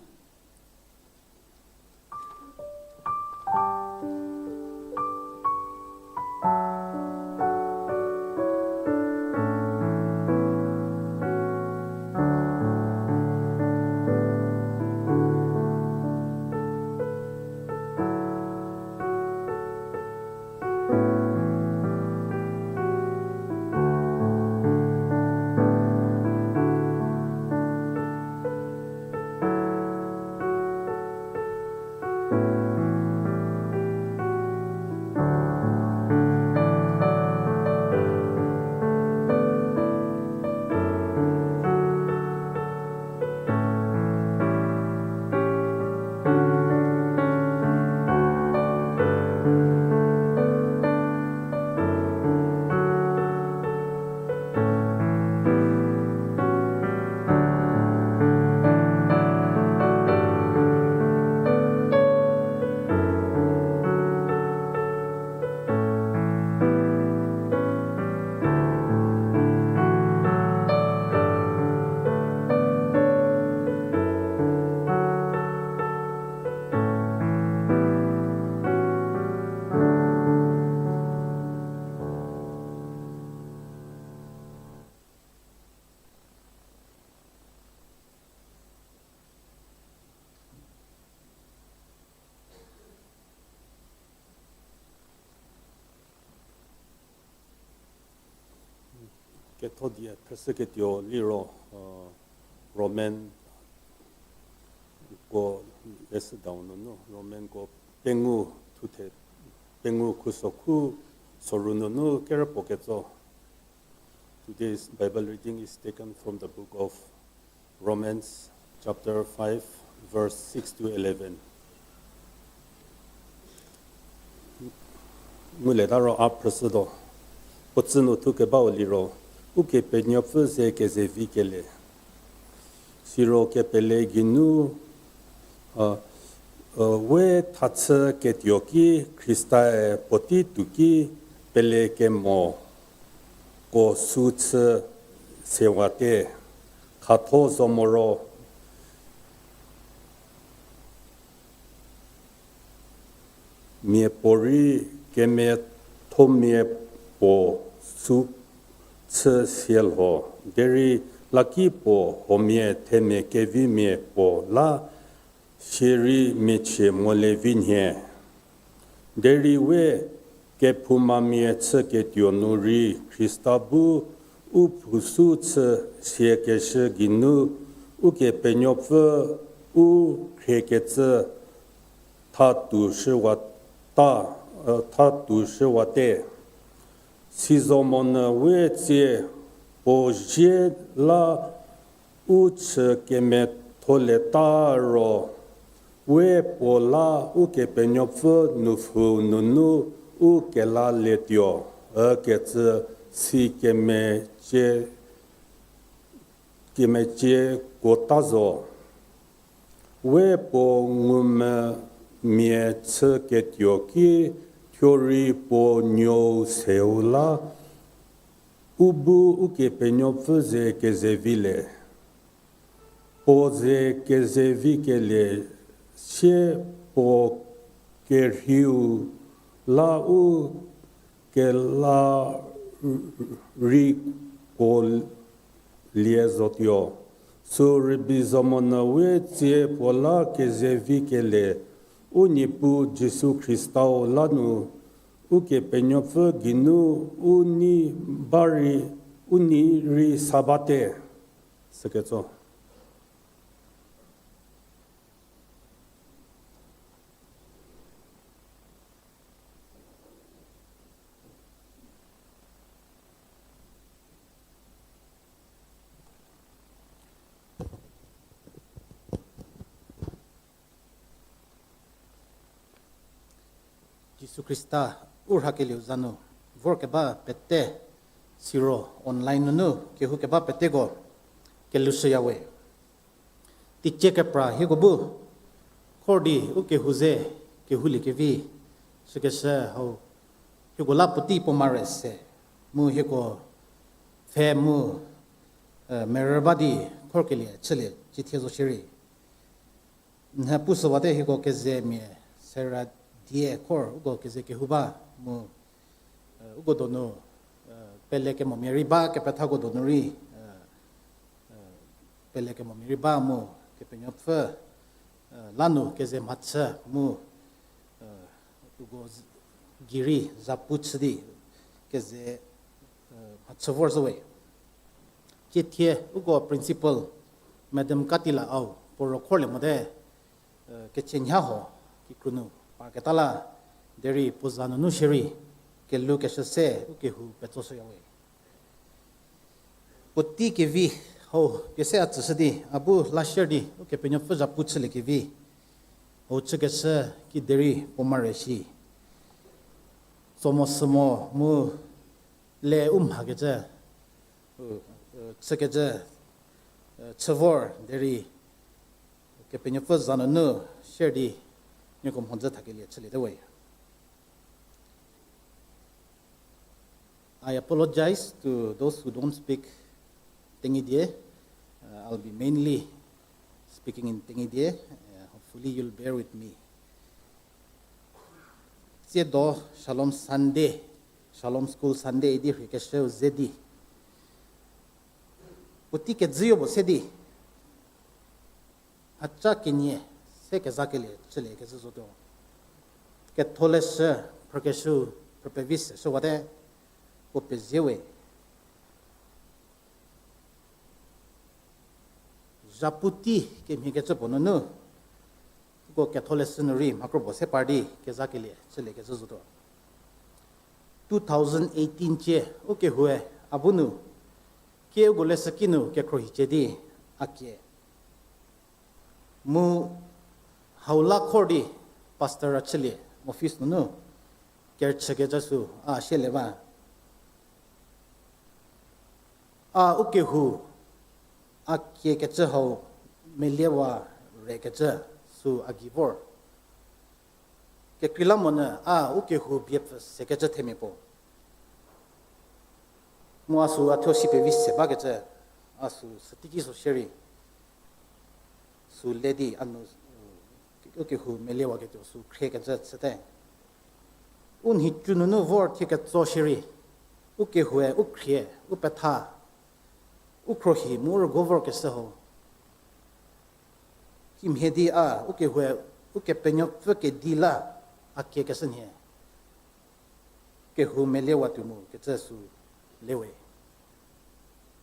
Ketho die phrüshüketuo liro, uh, Roman ko lesü down nunu, Roman ko pengou thuthe, pengou khusokhu soru nunu kerüpuo ketso. Today's Bible reading is taken from the book of Romans, chapter five, verse six to eleven. Ngulieta ro a phrüshütuo. Puo tsü nu thukebau liro, Ukepenuopfü ze kezevi kelie. Siro kepele geinu, a, a, we thachü ketuo ki Khrista-e puotei tuo ki pele kemo ko sü chü sewate, khatho zo moro, mia puorei kemiathomia puo sü chü sielho, derei laki puo huomia themia kevimia puo la sierei miachie molevi nhie. Derei we kephoumamia chüketuo nu rei Khrista bu u phousü chü siakeshü geinu Ukepenuopfü u khriekecü thatuoshüwata, e, thatuoshüwate. Sizo monyü we tsie puo zie la u chü kemiatholieta ro, we puo la Ukepenuopfü nupfu nunu u kelalietuo, ükecü si kemecie, kemecie kuota zo. We puo ngumvümia chüketuo ki thuorei puo nuou seu la, u bu Ukepenuopfü ze kezevilie. Puo ze kezevikelie sie puo kerheiu la u kela rei kuolie zotuo. Sü rübei zo monyü we tsie puo la kezevikelie, u Niepuu Jisu Khristau la nu, Ukepenuopfü geinu u nei ba rei, u nei rei sa bate. Süketso. Jisu Khrista u rhakelieu za nu vorkeba pete, siro online nunu kehoukeba peteko kelhoushüyawe. Teicie kepra hieko bu khor di u kehou ze kehouliekevi chükeshü hau, hieko la puotei puo mare se, mu hieko pfhe mu, e, merü ba di khorkelie chülie cithie zo shierei. Nhie pushüwate hieko kezemia sera die khor uko keze kehou ba mu, e, uko donu, e, pelekemomia rei ba kepethako donu rei, e, e, pelekemomia rei ba mu Kepenuopfü, e, la nu keze mhachü mu, e, uko z-, gei rei zhapu chü di keze, e, mhachü vorzhüwe. Cithie uko principal Madam Katila Au puo ro khorlie mote, e, kechünya huo kikru nu parketa la, derei puo za nunu shierei kelhoukeshü se u kehou petsoshüyawe. Puotei kevi hau pie se a tsüshü di, a bu la share di Ukepenuopfü zhapu chüliekevi hau chükeshü kiderei puo mare shi. Tsomo sümo mu le u mhakecü, u, e, chükecü, e, chü vor derei Kepenuopfü za nunu share di nieko mhodzü thakelie chüliete we. I apologize to those who don't speak Tenyidie. Uh, I'll be mainly speaking in Tenyidie. Uh, hopefully you'll bear with me. Tsiedo Shalom Sunday, Shalom School Sunday idi rheikeshüu ze di, puotei kedzüyo puo se di, mhaca kenie se kezakelie chülie kezhü zotuo. Ketholeshü, phrükeshüu, phrüpevi se shüwate, puo pezie we. Zhapu tei kemhiekecü puo nunu, Uko ketholeshü nu rei mha kro puo se par di kezakelie chüliekecü zotuo. Two thousand eighteen cie, u kehoue a bu nu, kie uko leshüki nu kekhruohicie di, a kie. Mu hau la khor di, pastor a chülie, office nunu, kerüchükecü sü, a sielie ba. A u kehou, a kiekecü hau, meliewa rekecü sü a gei vor. Kekreilamonyü a u kehou biepfü sekecü themia puo. Mu a sü a thuo si pevi se bakecü, a sü süteiki so shierei. Sü le di a nu, u kehou meliewaketuo sü khriekecü chüte. U nhicu nunu vor thie ketso shierei, u kehoue, u khrie, u petha, u khruohi mu rügo vorkeshü ho. Kimhie di a, u kehoue, Ukepenuopfü kedi la, a kiekeshü nhie. Kehou meliewa tuo mu kecü sü le we.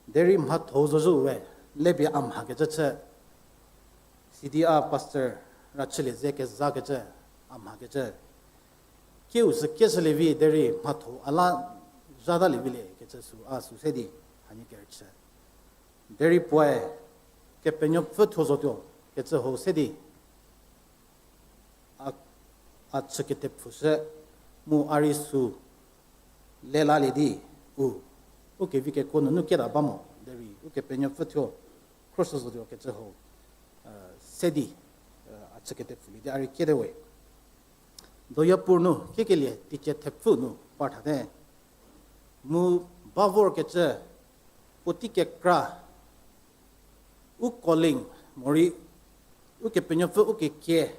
Derei mhatho-u zozhü we, le pie a mhakecü chü. Sidi a pastor ra chülie ze kezakecü, a mhakecü. Kieu sü kieshülie vi derei mhatho-u a la zhatalie vilie kecü sü a sü se di, hanie kerüchü. Derei puoe, Kepenuopfü thuo zotuo, kecü hau se di, a, a chüketepfüshü, mu a rei sü lelalie di, u, u kevi kekuo nunu kieta ba mo, derei Ukepenuopfü thuo, khroshü zotuo kecü hau, se di, a chüketepfülie di a rei kiete we. Doyapur nu, kiekelie teicie thepfü nu par thate. Mu ba vorkecü, puotei kekra, u calling, morei, Ukepenuopfü u kekie,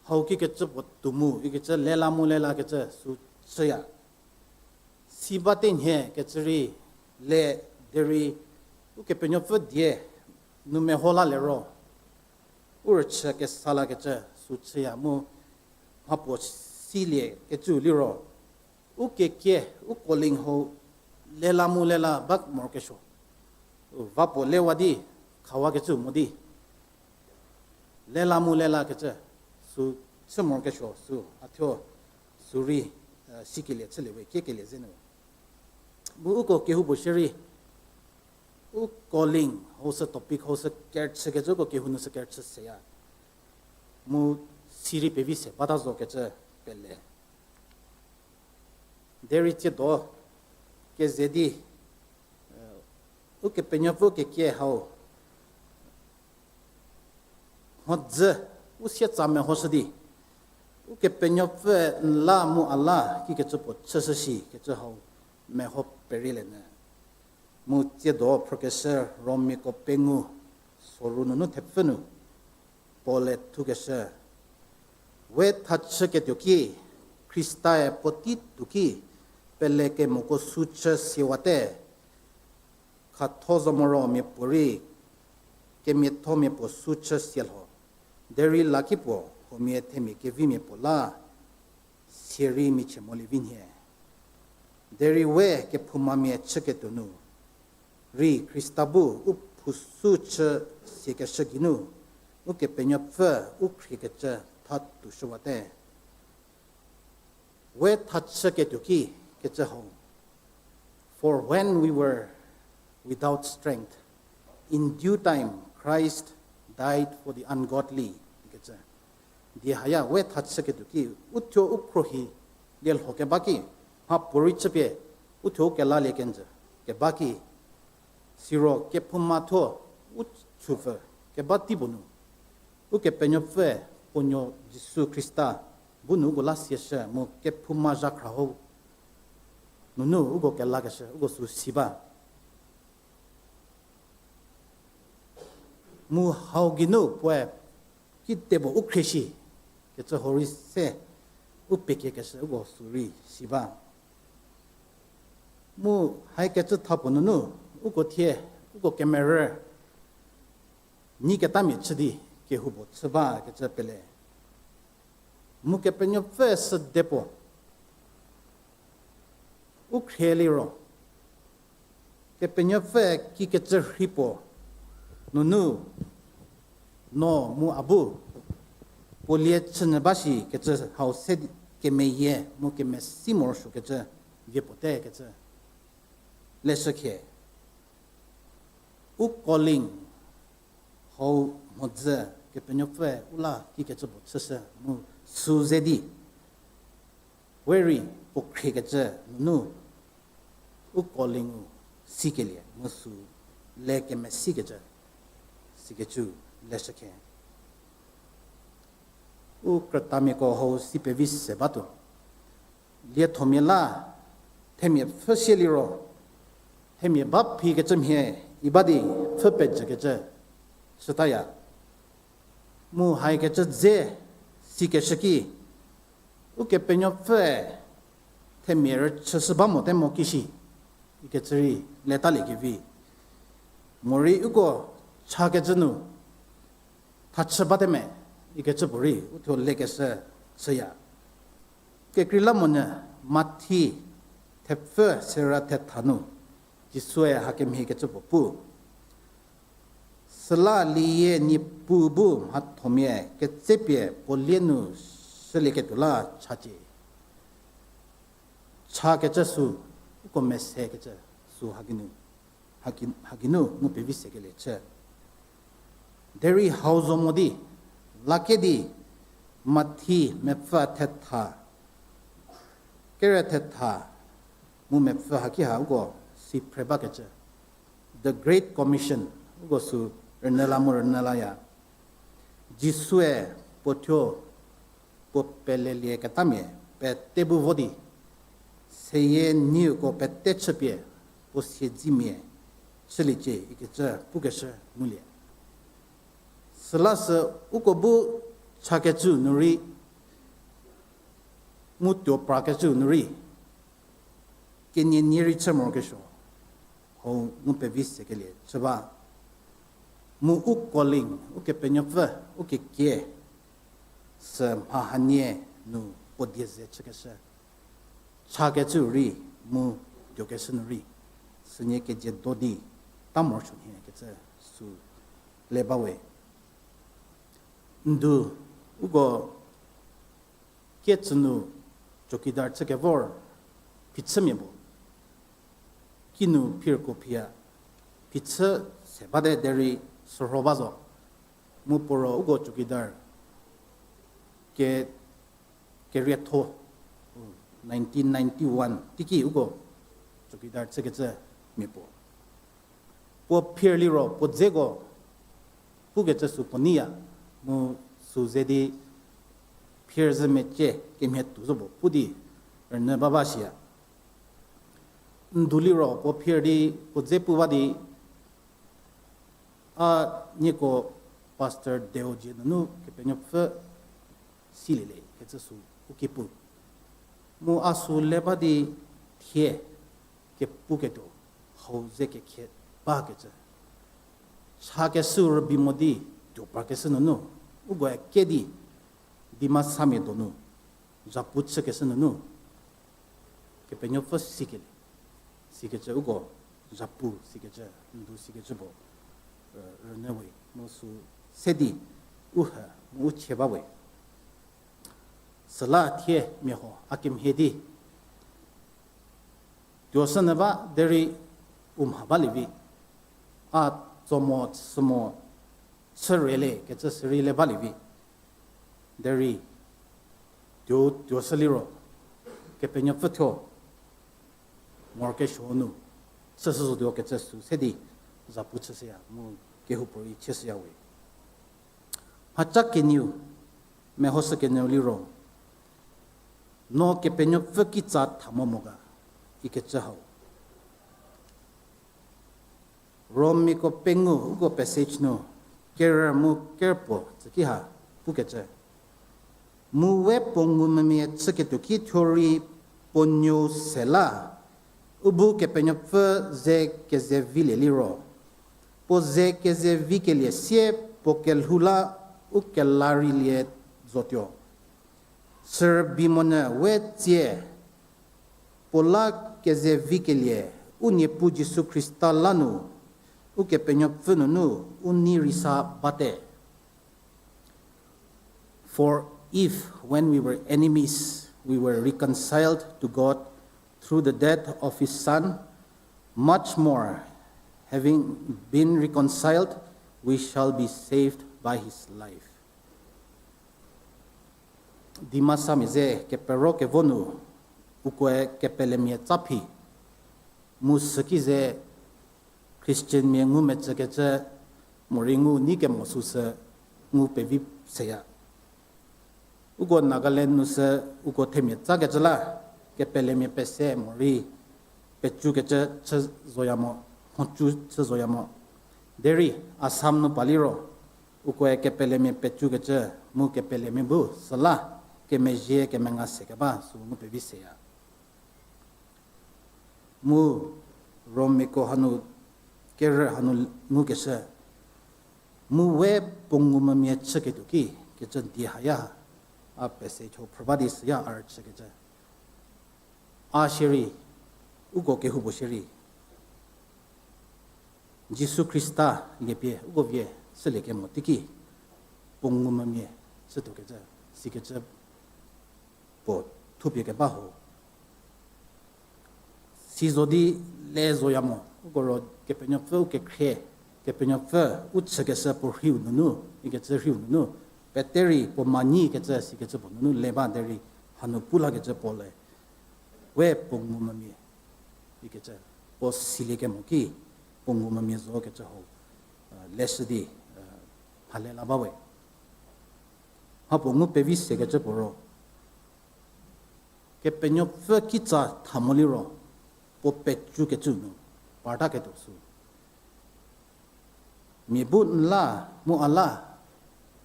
hau kikecü puo tuo mu, ikecü lela mu lelakecü sü chüya. Si bate nhie kecü rei le derei, Ukepenuopfü die nu meho la lero, u rüchü kesa lakecü sü chüya mu mhapuo silie kecü liro, u kekie, u calling hau lela mu lela ba morokesuo. U va puo lewa di, khawakecü mo di. Lela mu lelakecü, sü chü morokesuo, sü a thuo, sü rei, sikelie chülie we, kiekelie zenu. Mu uko kehoupuo shierei, u calling hau sü topic hau sü kerüchükecü uko kehou nu sü kerüchü seya. Mu si rei pevi se bata zo kecü pele. Derei tsiedo keze di, Ukepenuopfü kekie hau mhodzü u sietsa mehoshü di, Ukepenuopfü n la mu a la kikecü puo chüshü shi kecü hau meho perielie nyü. Mu tsiedo phrükeshü Romiako pengou, soru nunu thepfü nu, Paul-e thukeshü, we thachüketuo ki, Khristae puotei tuo ki, pelekemoko sü chü siawate, khatho zo moro miapuorei, kemiathomia puo sü chü sialho, derei lakipuo huomia themia kevimia puo la, sierei michie molie vi nhie. Derei we kephoumamia chüketuo nu rei Khrista bu u phou sü chü siakeshü geinu, Ukepenuopfü u khriekecü tha tuoshüwate. We thachüketuo ki kecü hau. For when we were without strength, in due time Christ died for the ungodly, ikecü. Di haya we thachüketuo ki, uthuo u khruohi lielho keba ki, mhapuorei chüpie, uthuo u kelalie kenjü keba ki, siro kephouma thuo u chupfü keba tei puo nu, Ukepenuopfüe puo nuo Jisu Khrista bu nu uko la siashü mu kephouma zhakhra ho nunu uko kelakeshü uko sü si ba. Mu hau geinu puoe kidepuo u khrie shi kecü hau rei se u pekiekeshü uko sü rei si ba. Mu haikecü tha puo nunu, uko thie, uko kemerü, nyi ketamia chü di kehoupuo chü ba kecü pele. Mu Kepenuopfü süde puo u khrie liro, Kepenuopfü kikecü rhei puo nunu, no mu a bu puo lie chünyü ba shi kecü hau se di, kemeyie mu kemesi morosuokecü vie puote kecü leshükhe. U calling hau mhodzü Kepenuopfüe u la kikecü puo chüshü mu sü ze di we rei puo khriekecü nunu u calling-u sikelie mu sü le kemesikecü sikecü leshükhe. U krütamiako hau si pevi se batuo. Liethomia la themia pfhü sie liro, themia ba phikecü mhie i ba di pfhü pejükecü shütaya. Mu haikecü dze sikeshü ki, Ukepenuopfüe themia rüchüshü ba mote mo kishi, ikecü rei letaliekevi. Morei uko chakecü nu thachü bate me, ikecü puorei uthuo lekeshü chüya. Kekreilamonyü Mathi thepfü sera thetha nu Jisue hakemhie kecü puo pu. Süla liyie Niepuu bu mhathomia ketsepie puo lie nu shülieketuo la chacie. Chakecü sü, uko mesekecü sü haki-, haki-, hakinu ngu pevi sekelie chü. Derei hau zo mo di, lake di, Mathi mepfü thetha, kere thetha, mu mepfü haki ha uko si phre bakecü The Great Commission, uko sü rünyüla mu rünyülaya. Jisue puo thuo puo pelelieketamia pete bu vo di, seyie nieko pete chüpie puo siedzimia chüliecie ikecü pukeshü ngulie. Süla sü uko bu chakecü nu rei, mu tuo prakecü nu rei, kenie nie rei chü morokesuo, hau ngu pevi sekelie chü ba. Mu u calling, Ukepenuopfü, u kekie, sü mha hanie nu puo die ze chükeshü. Chakecü rei, mu tuokeshü nu rei, sünie kezie do di, ta morosuo nhie kecü sü le bawe. Ndu, uko kietsü nu chowkidar chükevor phichümia puo kinu phirko phiya, phichü se bate derei sürho ba zo. Mu puo ro uko chowkidar ke, kerietho, nineteen ninety-one teiki uko chowkidar chükecü mia puo. Puo phir liro puo dzeko pukecü sü puo neiya, mu sü ze di phir zhü mecie kemhie tuo zo puo pu di rünyü ba ba shiya. Ndu liro puo phir di puo dze pu ba di, a nieko Pastor Deozie nunu Kepenuopfü siliele kecü sü u ki pu. Mu a sü le ba di thie kepuketuo hau ze kekhie bakecü. Chakeshü rübei mo di tuo prakeshü nunu, ukoe ke di, Dimasamia donu, zhapu chükeshü nunu, Kepenuopfü sikelie, sikecü uko, zhapu sikecü, ndu sikecü puo, rünyü we, mu sü se di, u he, mu u chie ba we. Süla thie mia huo a kemhie di tuoshünyü ba derei u mha balie vi. A tso mo, chü mo, chü rei le kecü sürei le balie vi. Derei tuo, tuoshü liro, Kepenuopfü thuo morokesuo nu chüshü zotuo kecü sü se di zhapu chüshüya mu kehoupuorei chieshüya we. Mhaca kenieu, mehoshü kenieu liro, no Kepenuopfü kitsa tha mo mo ga, ikecü hau. Romiako pengou uko passage nu, kerü mu kerpuo tsüki ha pukecü. Mu we puo ngumvümia chüketuo ki thuo rei puo nuou se la, u bu Kepenuopfü ze kezevilie liro, puo ze kezevikelie sie puo kelhou la u kela rei lie zotuo. Sürübei monyü we tsie, puo la kezevikelie u Niepuu Jisu Khrista la nu, Ukepenuopfü nunu u nei rei sa bate. For if, when we were enemies, we were reconciled to God through the death of his Son, much more, having been reconciled, we shall be saved by his life. Dimasamia ze kepero kevo nu, ukoe kepelemia tsaphi, mu süki ze Christianmia ngumecükecü, morei ngu nei kemo süsü ngu pevi seya. Uko Nagaland nu sü uko themia tsakecü la, kepelemia pese morei pecükecü chü zoya mo, mhochü chü zoya mo. Derei Assam nu pa liro, ukoe kepelemia pecükecü, mu kepelemia bu süla kemezhie kemenga se keba sü ngu pevi seya. Mu Romiako hanu kerü hanu ngukeshü, mu we puo ngumvümia chüketuo ki, kecü die haya, a pese cho phrü ba di süya a rüchükecü. A shierei, uko kehoupuo shierei, Jisu Khrista liepie uko vie chülie kemo teiki, puo ngumvümia chütuokecü, sikecü puo thupie keba ho. Si zo di le zoya mo, uko ro Kepenuopfü u kekhrie, Kepenuopfü u chükeshü puo rhiu nunu, ikecü rhiu nunu, peterei puo manyi kecü sikecü puo nunu le ba derei hanu pu lakecü puo le, we puo ngumvümia, ikecü, puo silie kemo ki, puo ngumvümia zo kecü hau, leshü di, hale la ba we. Mhapuo ngu pevi sekecü puo ro, Kepenuopfü kitsa tha mo liro, puo pecükecü nu, partaketuo sü. Mia bu n la, mu a la,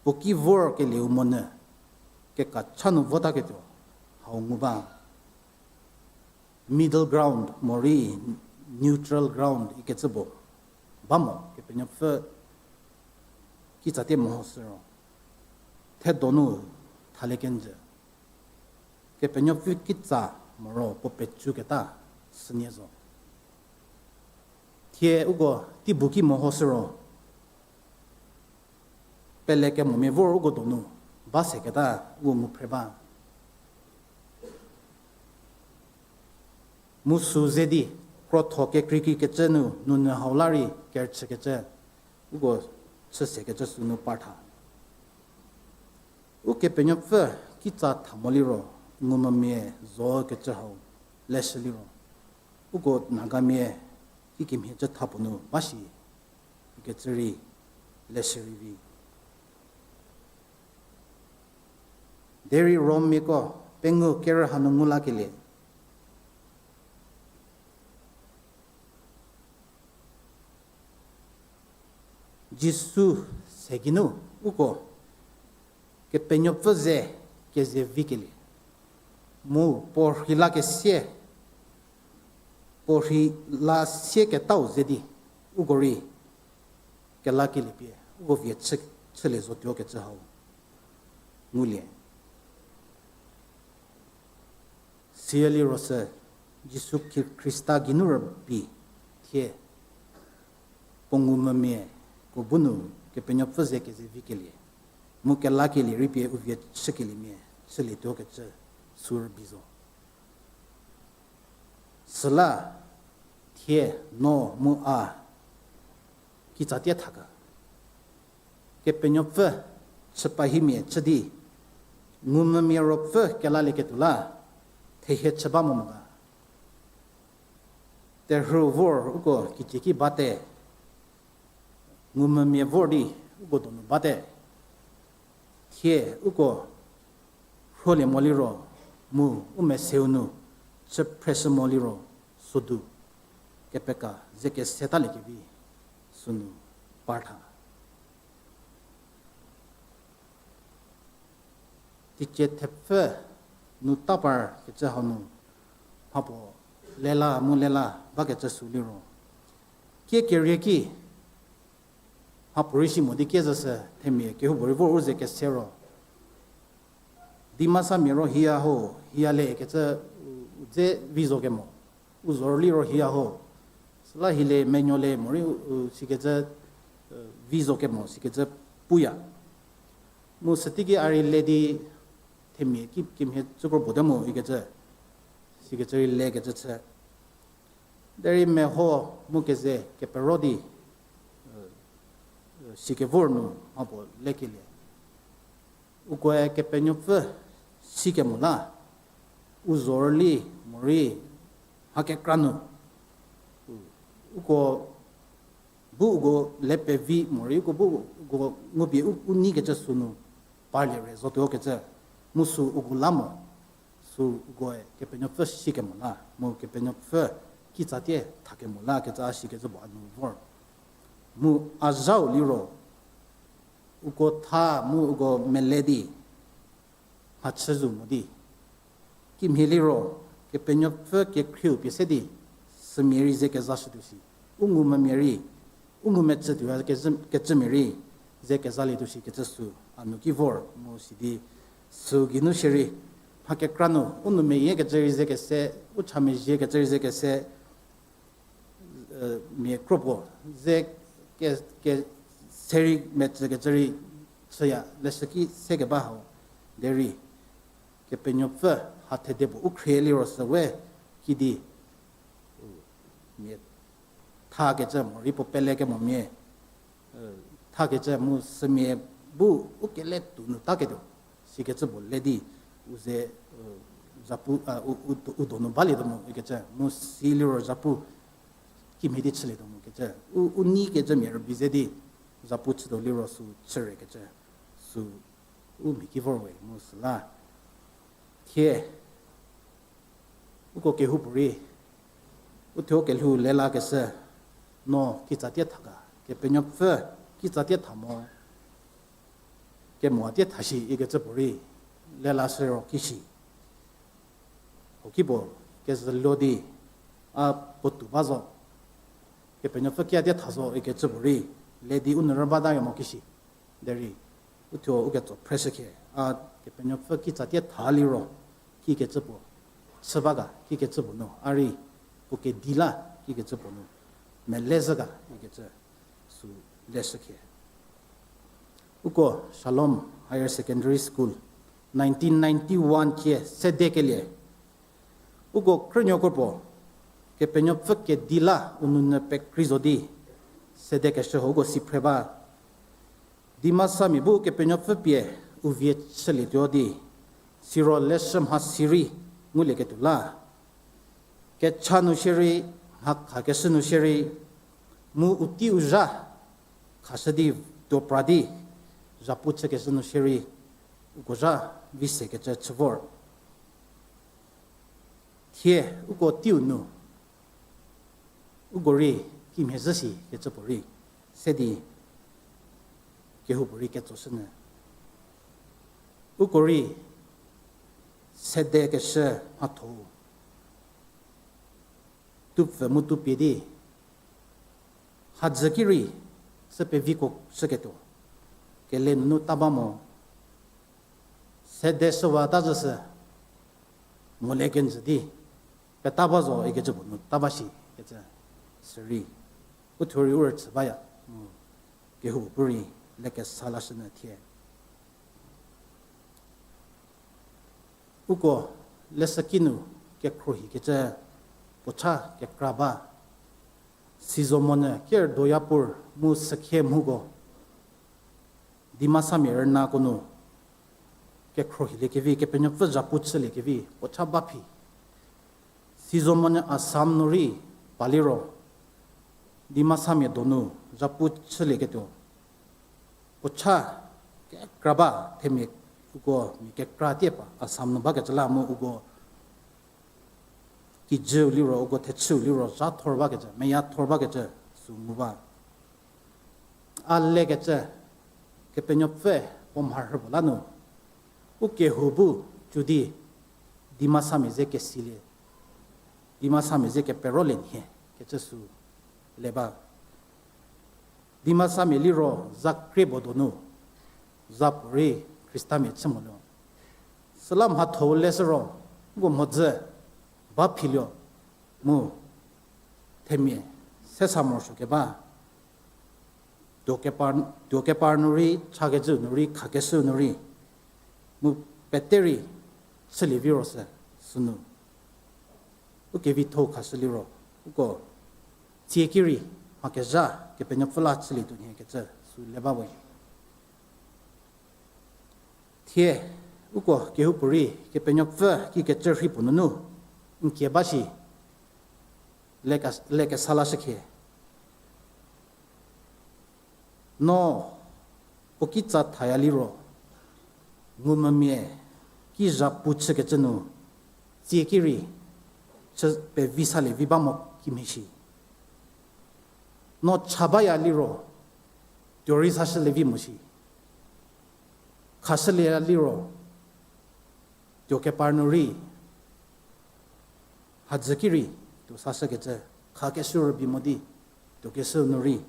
puo ki vorkelieu monyü, kekacha nu votaketuo, hau ngu ba. Middle ground morei neutral ground ikecü puo ba mo, Kepenuopfü kitsatie mehoshü ro, thedonu thalie kenjü. Kepenuopfü kitsa moro puo pecüketa sünie zo. Thie uko teibu ki mehoshü ro, pelekemomia vor uko donu ba seketa uko ngu phre ba. Mu sü ze di, krotho kekreikrei kecü nu, nunyü hau la rei kerüchükecü, uko chü sekecü sünu partha. Ukepenuopfü kitsa tha mo liro, ngumvümia zo kecü hau, leshü liro, uko Nagamia kikemhie cü tha puo nu ba shi, ikecü rei, leshü rei vi. Derei Rommiako pengou kerü hanu ngu lakelie, Jisu se geinu uko Kepenuopfü ze keze vikelie, mu puo rhei lakesie, puo rhei la sieketau ze di, uko rei kelakelie pie uko vie chü, chülie zotuo kecü hau ngulie. Siya liro sü Jisu Khrista geinu rübei thie puo ngumvümia ko bu nu Kepenuopfü ze keze vikelie, mu kelakelie rei pie u vie chükeliemia chülietuo kecü sü rübei zo. Süla thie no mu a kitsatie tha ga? Kepenuopfü chüpahimia chü di, ngumvümia ruopfü kelalieketuo la, thehie chü ba mo mo ga? Terhü vor uko kitieki bate, ngumvümia vor di uko donu bate. Thie uko rholie mo liro, mu u meseu nu chü phreshü mo liro, sodu kepeka ze kesetaliekevi sünu partha. Teicie thepfü nu tapar kecü hau nu, mhapuo lela mu lela bakecü sü liro, kie kerie ki mhapuorei si mo di kie zhü sü themia kehoupuorei vor u ze kese ro, Dimasamia ro hiya ho, hiya le kecü u dze vi zo kemo, u zor liro hiya ho, süla hi le menuo le morei u sikecü vi zo kemo sikecü puya. Mu süteiki a rei le di themia ki kimhie tsükro puo te mo ikecü, sikecü rei lekecü chü. Derei meho mu keze kepero di, sikevor nu mha puo lekelie. Ukoe Kepenuopfü sikemo la, u zorüli morei mha kekra nu, uko bu uko le pevi morei uko bu uko ngupie u, u neikecü sünu parlie re zotuo kecü, mu sü uko la mo, sü ukoe Kepenuopfü sikemo la, mu Kepenuopfü kitsatie thakemo la kecü a sikecü puo a nu vor. Mu a zhau liro, uko tha mu uko mele di, mhachü zo mo di, kimhie liro, Kepenuopfü kekhrieu pie se di, sümia rei ze kezashütuo shi, u ngumvümia rei, u ngumvü chütuo kecü, kecümia rei ze kezalietuo shi kecü sü a nu ki vor mu sidi, sü geinu shierei, mha kekra nu u nou meyie kecü rei ze kese, u cha mezhie kecü rei ze kese, mia kro puo ze ke, ke, se rei metsü kecü rei chüya leshüki sekeba hau, derei Kepenuopfü ha thede puo u khrie liro sü we kidi, mia thakecü morei puo pelekemomia thakecü mu sümia bu u kele tuo nu taketuo, sikecü puo le di, u ze, zapu, u, u, u donu balietuo mu ikecü, mu si liro zapu kimhie di chülietuo mu kecü, u, u neikecü mia rübei ze di, zapu chütuo liro sü chüre kecü, sü u mhi ki vor we mu süla. Thie, uko kehoupuorei, u thuo kelhou lelakeshü, no kitsatie tha ga, Kepenuopfü kitsatie tha mo, kemoatie tha shi ikecü puorei, lelashü ro kishi. Hokipuo, kezülo di, a puotou ba zo, Kepenuopfü kiatie tha zo ikecü puorei, le di u nou rübatayo mo kishi. Derei, u thuo u ketso phreshükhe, a Kepenuopfü kitsatie tha liro, kikecü puo chü ba ga, kikecü puo nu a rei, puo kedi la, kikecü puo nu mele zhü ga ikecü, sü leshükhe. Uko Shalom Higher Secondary School, nineteen ninety-one cie sedekelie. Uko krünuoko puo, Kepenuopfü kedi la u nounyü pekrei zo di, sedekeshü hau uko si phre ba. Dimasamia bu Kepenuopfü pie u vie chülietuo di, siro leshü mhasi rei ngulieketuo la. Kecha nu shierei, mhakhakeshü nu shierei, mu u tei u zha khashü di tuo pra di, zhapu chükeshü nu shierei, uko zha vi sekecü chü vor. Thie uko teiu nu, uko rei kimhie zhü shi kecü puorei, se di kehoupuorei ketsoshünyü. Uko rei sedekeshü mhatho-u tupfü mu tupie di, hadzü ki rei, sü peviko shüketuo, kele nunu ta ba mo, sede shüwa ta zhü sü, mo le kenjü di, peta ba zo ikecü puo nu ta ba shi kecü, sürei, u thuo rei u rüchü baya, mu kehoupuorei lekesa lashünyü thie. Uko leshüki nu kekhruohikecü puo cha kekra ba. Sizomonyü ker doya puo mu sükhie mhuko, Dimasamia rünako nu kekhruohiliekevi, Kepenuopfü zhapu chüliekevi puo cha ba phi. Sizomonyü Assam nu rei pa liro, Dimasamia donu zhapu chülieketuo puo cha kekra ba, themia uko mia kekra tie pa Assam nu bakecü la mu uko kijüu liro, uko thechüu liro zha thor bakecü, meya thor bakecü sü ngu ba. A lekecü, Kepenuopfü puo mharhü puo la nu, u kehou bu cü di, Dimasamia ze kesilie, Dimasamia ze keperolie nhie kecü sü le ba. Dimasamia liro za krie puo donu, za puorei Khristamia chü moluo. Süla mhatho-u leshü ro, uko mhodzü ba philiu, mu themia sesa morosuo keba, tuo kepar, tuo kepar nu rei, chakecü nu rei, khakeshü nu rei, mu pete rei chülie vi ro sü, sünu u kevitho-u khashü liro, uko tsie ki rei mha kezha Kepenuopfü la chülietuo nhie kecü sü le ba we. Thie, uko kehoupuorei Kepenuopfü ki kecü rhei puo nunu n kie ba shi, le ka, le kesa lashükhie. No puo kitsa thaya liro, ngumvümia ki zhapu chükecü nu, tsie ki rei chü pevi salie vi ba mo kimhie shi. No cha baya liro, tuo rei sashülie vi mo shi. Khashülie liro, tuo kepar nu rei, hadzü ki rei, tuo sashükecü, khakeshü rübei mo di, tuo keshü nu rei,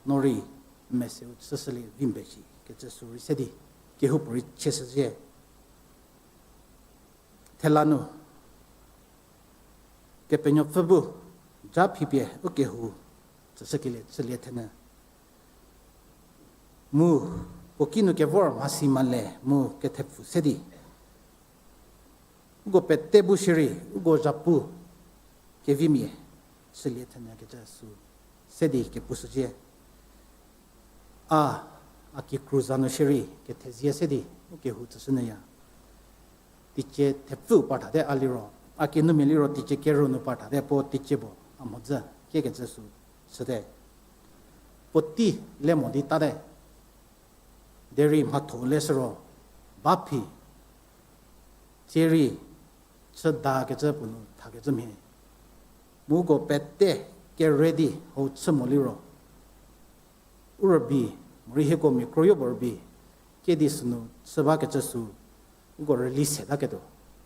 no rei, meseu chüshülie vi mbe shi kecü sü rei se di, kehoupuorei chieshüzhie. Thela nu, Kepenuopfü bu, ja phipie u kehou, tsüshükelie chülie thenyü. Mu, puo kinu kevor mhasi male mu kethepfu se di, uko pete bu shierei, uko zhapu kevimia chülie thenyü kecü sü se di kepushüzhie. A, a kikru za nu shierei kethezie se di, u kehou tsüshünyüya. Teicie thepfüu par thate a liro, a kinumia liro teicie kerü nu par thate puo teicie puo a mhodzü kiekecü sü shüte. Puotei le mo di tate. Derei mhatho leshü ro, ba phi, tsie rei, chüdakecü puo nu thakecü mhie. Mu uko pete kere di hau chü mo liro, u rübei, morei hieko mia kroyo puo rübei, kiüdi sünu chü bakecü sü, uko rüli se taketuo,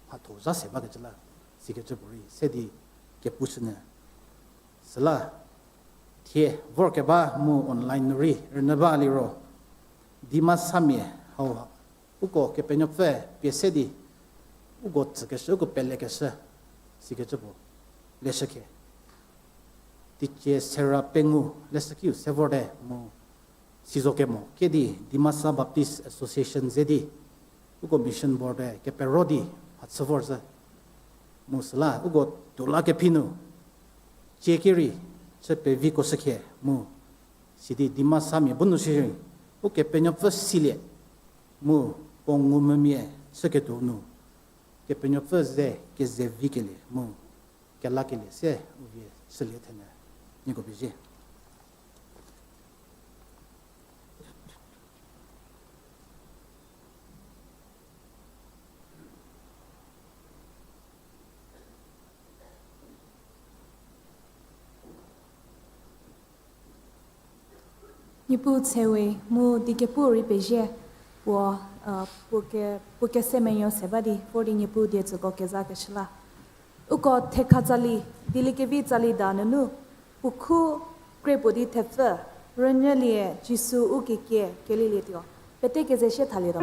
mhatho zha se bakecü la, sikecü puorei se di kepushünyü. Süla, thie vorkeba mu online nu rei rünyü ba liro, Dimasamia hau uko Kepenuopfü pie se di, uko tsükeshü, uko pelekeshü, sikecü puo leshükhie. Teicie sera pengou leshükiu se vorte mu sizo kemo kiüdi Dimasa Baptist Association ze di, uko mission board-e kepero di mhachü vorzhü. Mu süla uko tuo la kephi nu, tsie ki rei, chü peviko shükhie mu, sidi Dimasamia bu nu shierei, Ukepenuopfü silie, mu puo ngumvümia chüketuo nu, Kepenuopfü ze keze vikelie mu, kelakelie se u vie chülie thenyü, nieko pezie. Niepuu tse we mu diekepu rei pezie, puo, puo ke, puo kese menuo se ba di vor di Niepuu die tsüko kezakeshü la. Uko thekha tsali, dieliekevi tsali da nunu, puo khu kre puo di thepfü, rünyülie Jisu u kekie kelilietuo, pete keze sie thalietuo.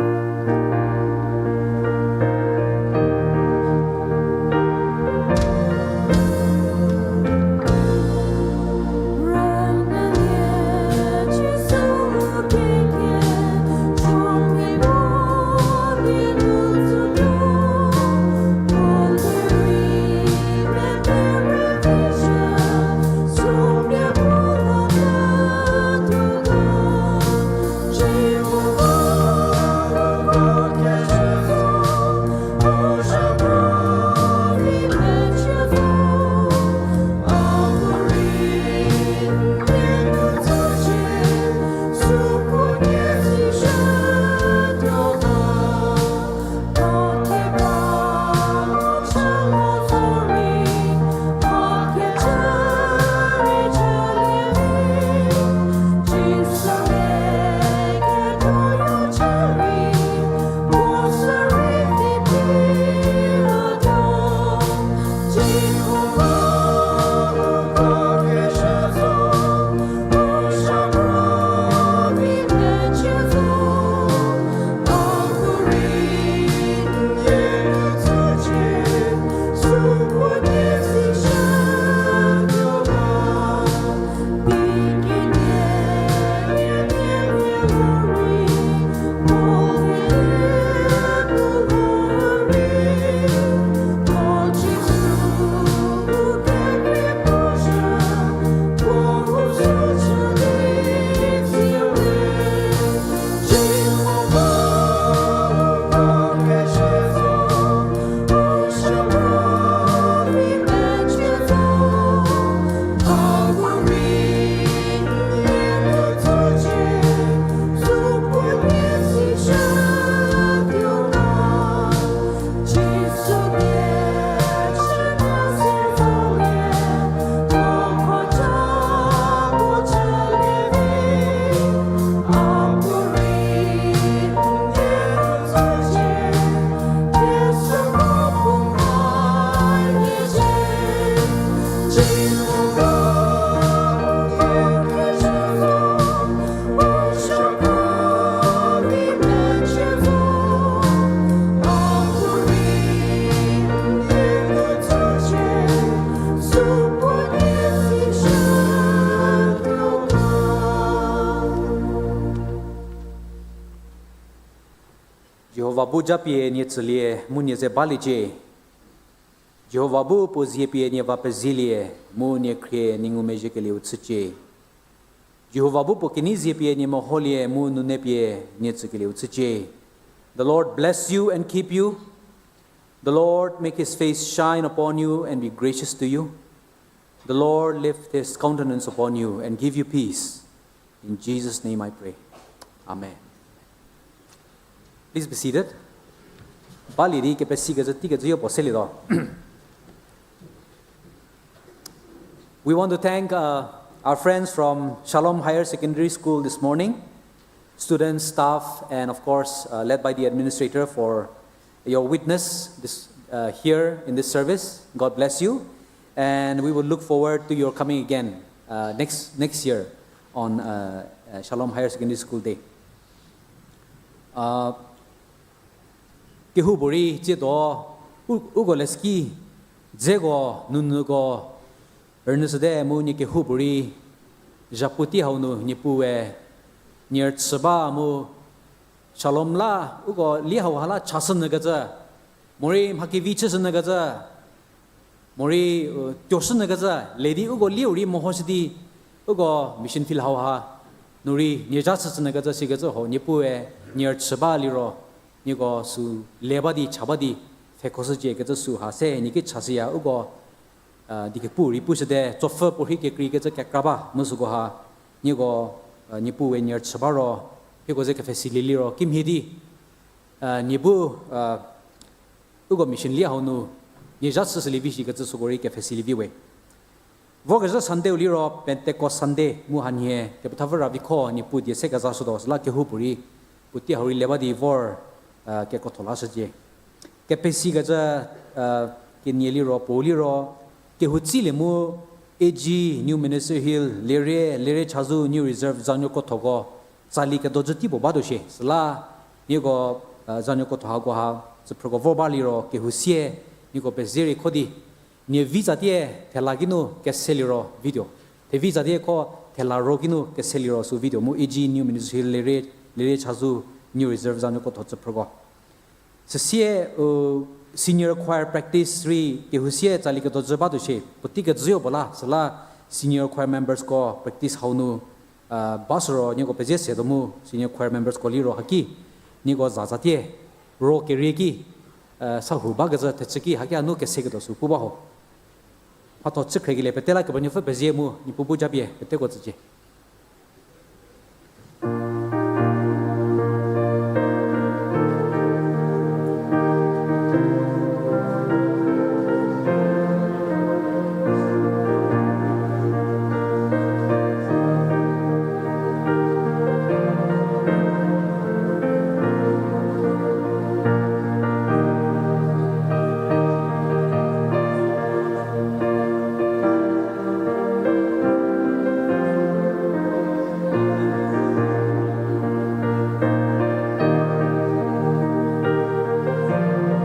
Jihova bu japie nie tsülie mu nie ze baliecie. Jihova bu puo zie pie nie va pezielie mu nie khrie nie ngumezhiekelieu chücie. Jihova bu puo kenei zie pie nie meholie mu nune pie nie tsükelieu chücie. The Lord bless you and keep you. The Lord make his face shine upon you and be gracious to you. The Lord lift his countenance upon you and give you peace. In Jesus' name I pray. Amen. Please be seated. Balie di kepesikecü teikecü yopuo selietuo. We want to thank uh, our friends from Shalom Higher Secondary School this morning, students, staff, and of course, uh, led by the administrator for your witness this, uh, here in this service. God bless you. And we will look forward to your coming again uh, next, next year on uh, uh, Shalom Higher Secondary School Day. Uh, kehoupuorei tsiedo, u-, uko leshüki, dzeko, nunuko, rünyüshüte mu nie kehoupuorei, zhapu tei hau nu Niepuue, nie rüchü ba mu, Shalom la, uko lie hauha la chashünyükecü, morei mha kevi chüshünyükecü, morei tuoshünyükecü, le di uko lieu rei mehoshü di, uko mission field hauha, nu rei nie zha chüshünyükecü sikecü ho, Niepuue, nie rüchü ba liro, nieko sü le ba di, cha ba di, pfhekhoshücie kecü süha se, nie ki chashüya uko, di kepu rei pushüte, tsopfü puorhi kekreikecü kekra ba, mu sükoha, nieko, Niepuue nie rüchü ba ro, hieko ze kepfhesilie liro, kimhie di, nie bu, uko mission lie hau nu, nie zha chüshülie vi shikecü süko rei kepfhesilie vi we. Vorkezhü Sunday-u liro Pentecost Sunday mu hanhie kepethapfü ra vikho Niepuu die se kezashütuo süla kehoupuorei, puotei hau rei le ba di vor, kekrotho lashücie. Kepesikecü, kenie liro, puou liro, kehoutsülie mu, A G, New Ministry Hill, Lerie, Lerie Chazou, New Reserve, zanuoko thoko, tsali kedojü tei puo batuo shie, süla, nieko, zanuoko tho hakoha, tsüphrüko vor ba liro, kehou sie, nieko pezie rei kho di, nie vi tsatie thela kinu kese liro video. Thevi tsatie kho thela ro kinu kese liro sü video mu A G New Ministry Lerie, Lerie Chazou New Reserve zanuoko tho tsüphrüko. Süsie, senior choir practice rei kehou sie tsali kedojü batuo shie, puotei kejüyo puo la, süla senior choir members ko practice hau nu, ba süro nieko pezie setuo mu senior choir members ko liro haki, nieko za tsatie, ro kerie ki, sa hu bakecü thechü ki haki hanu keseketuo sü pu ba ho. Mhatho chükhriekelie pete la Kepenuopfü pezie mu, Niepuu bu japie peteko tsücie.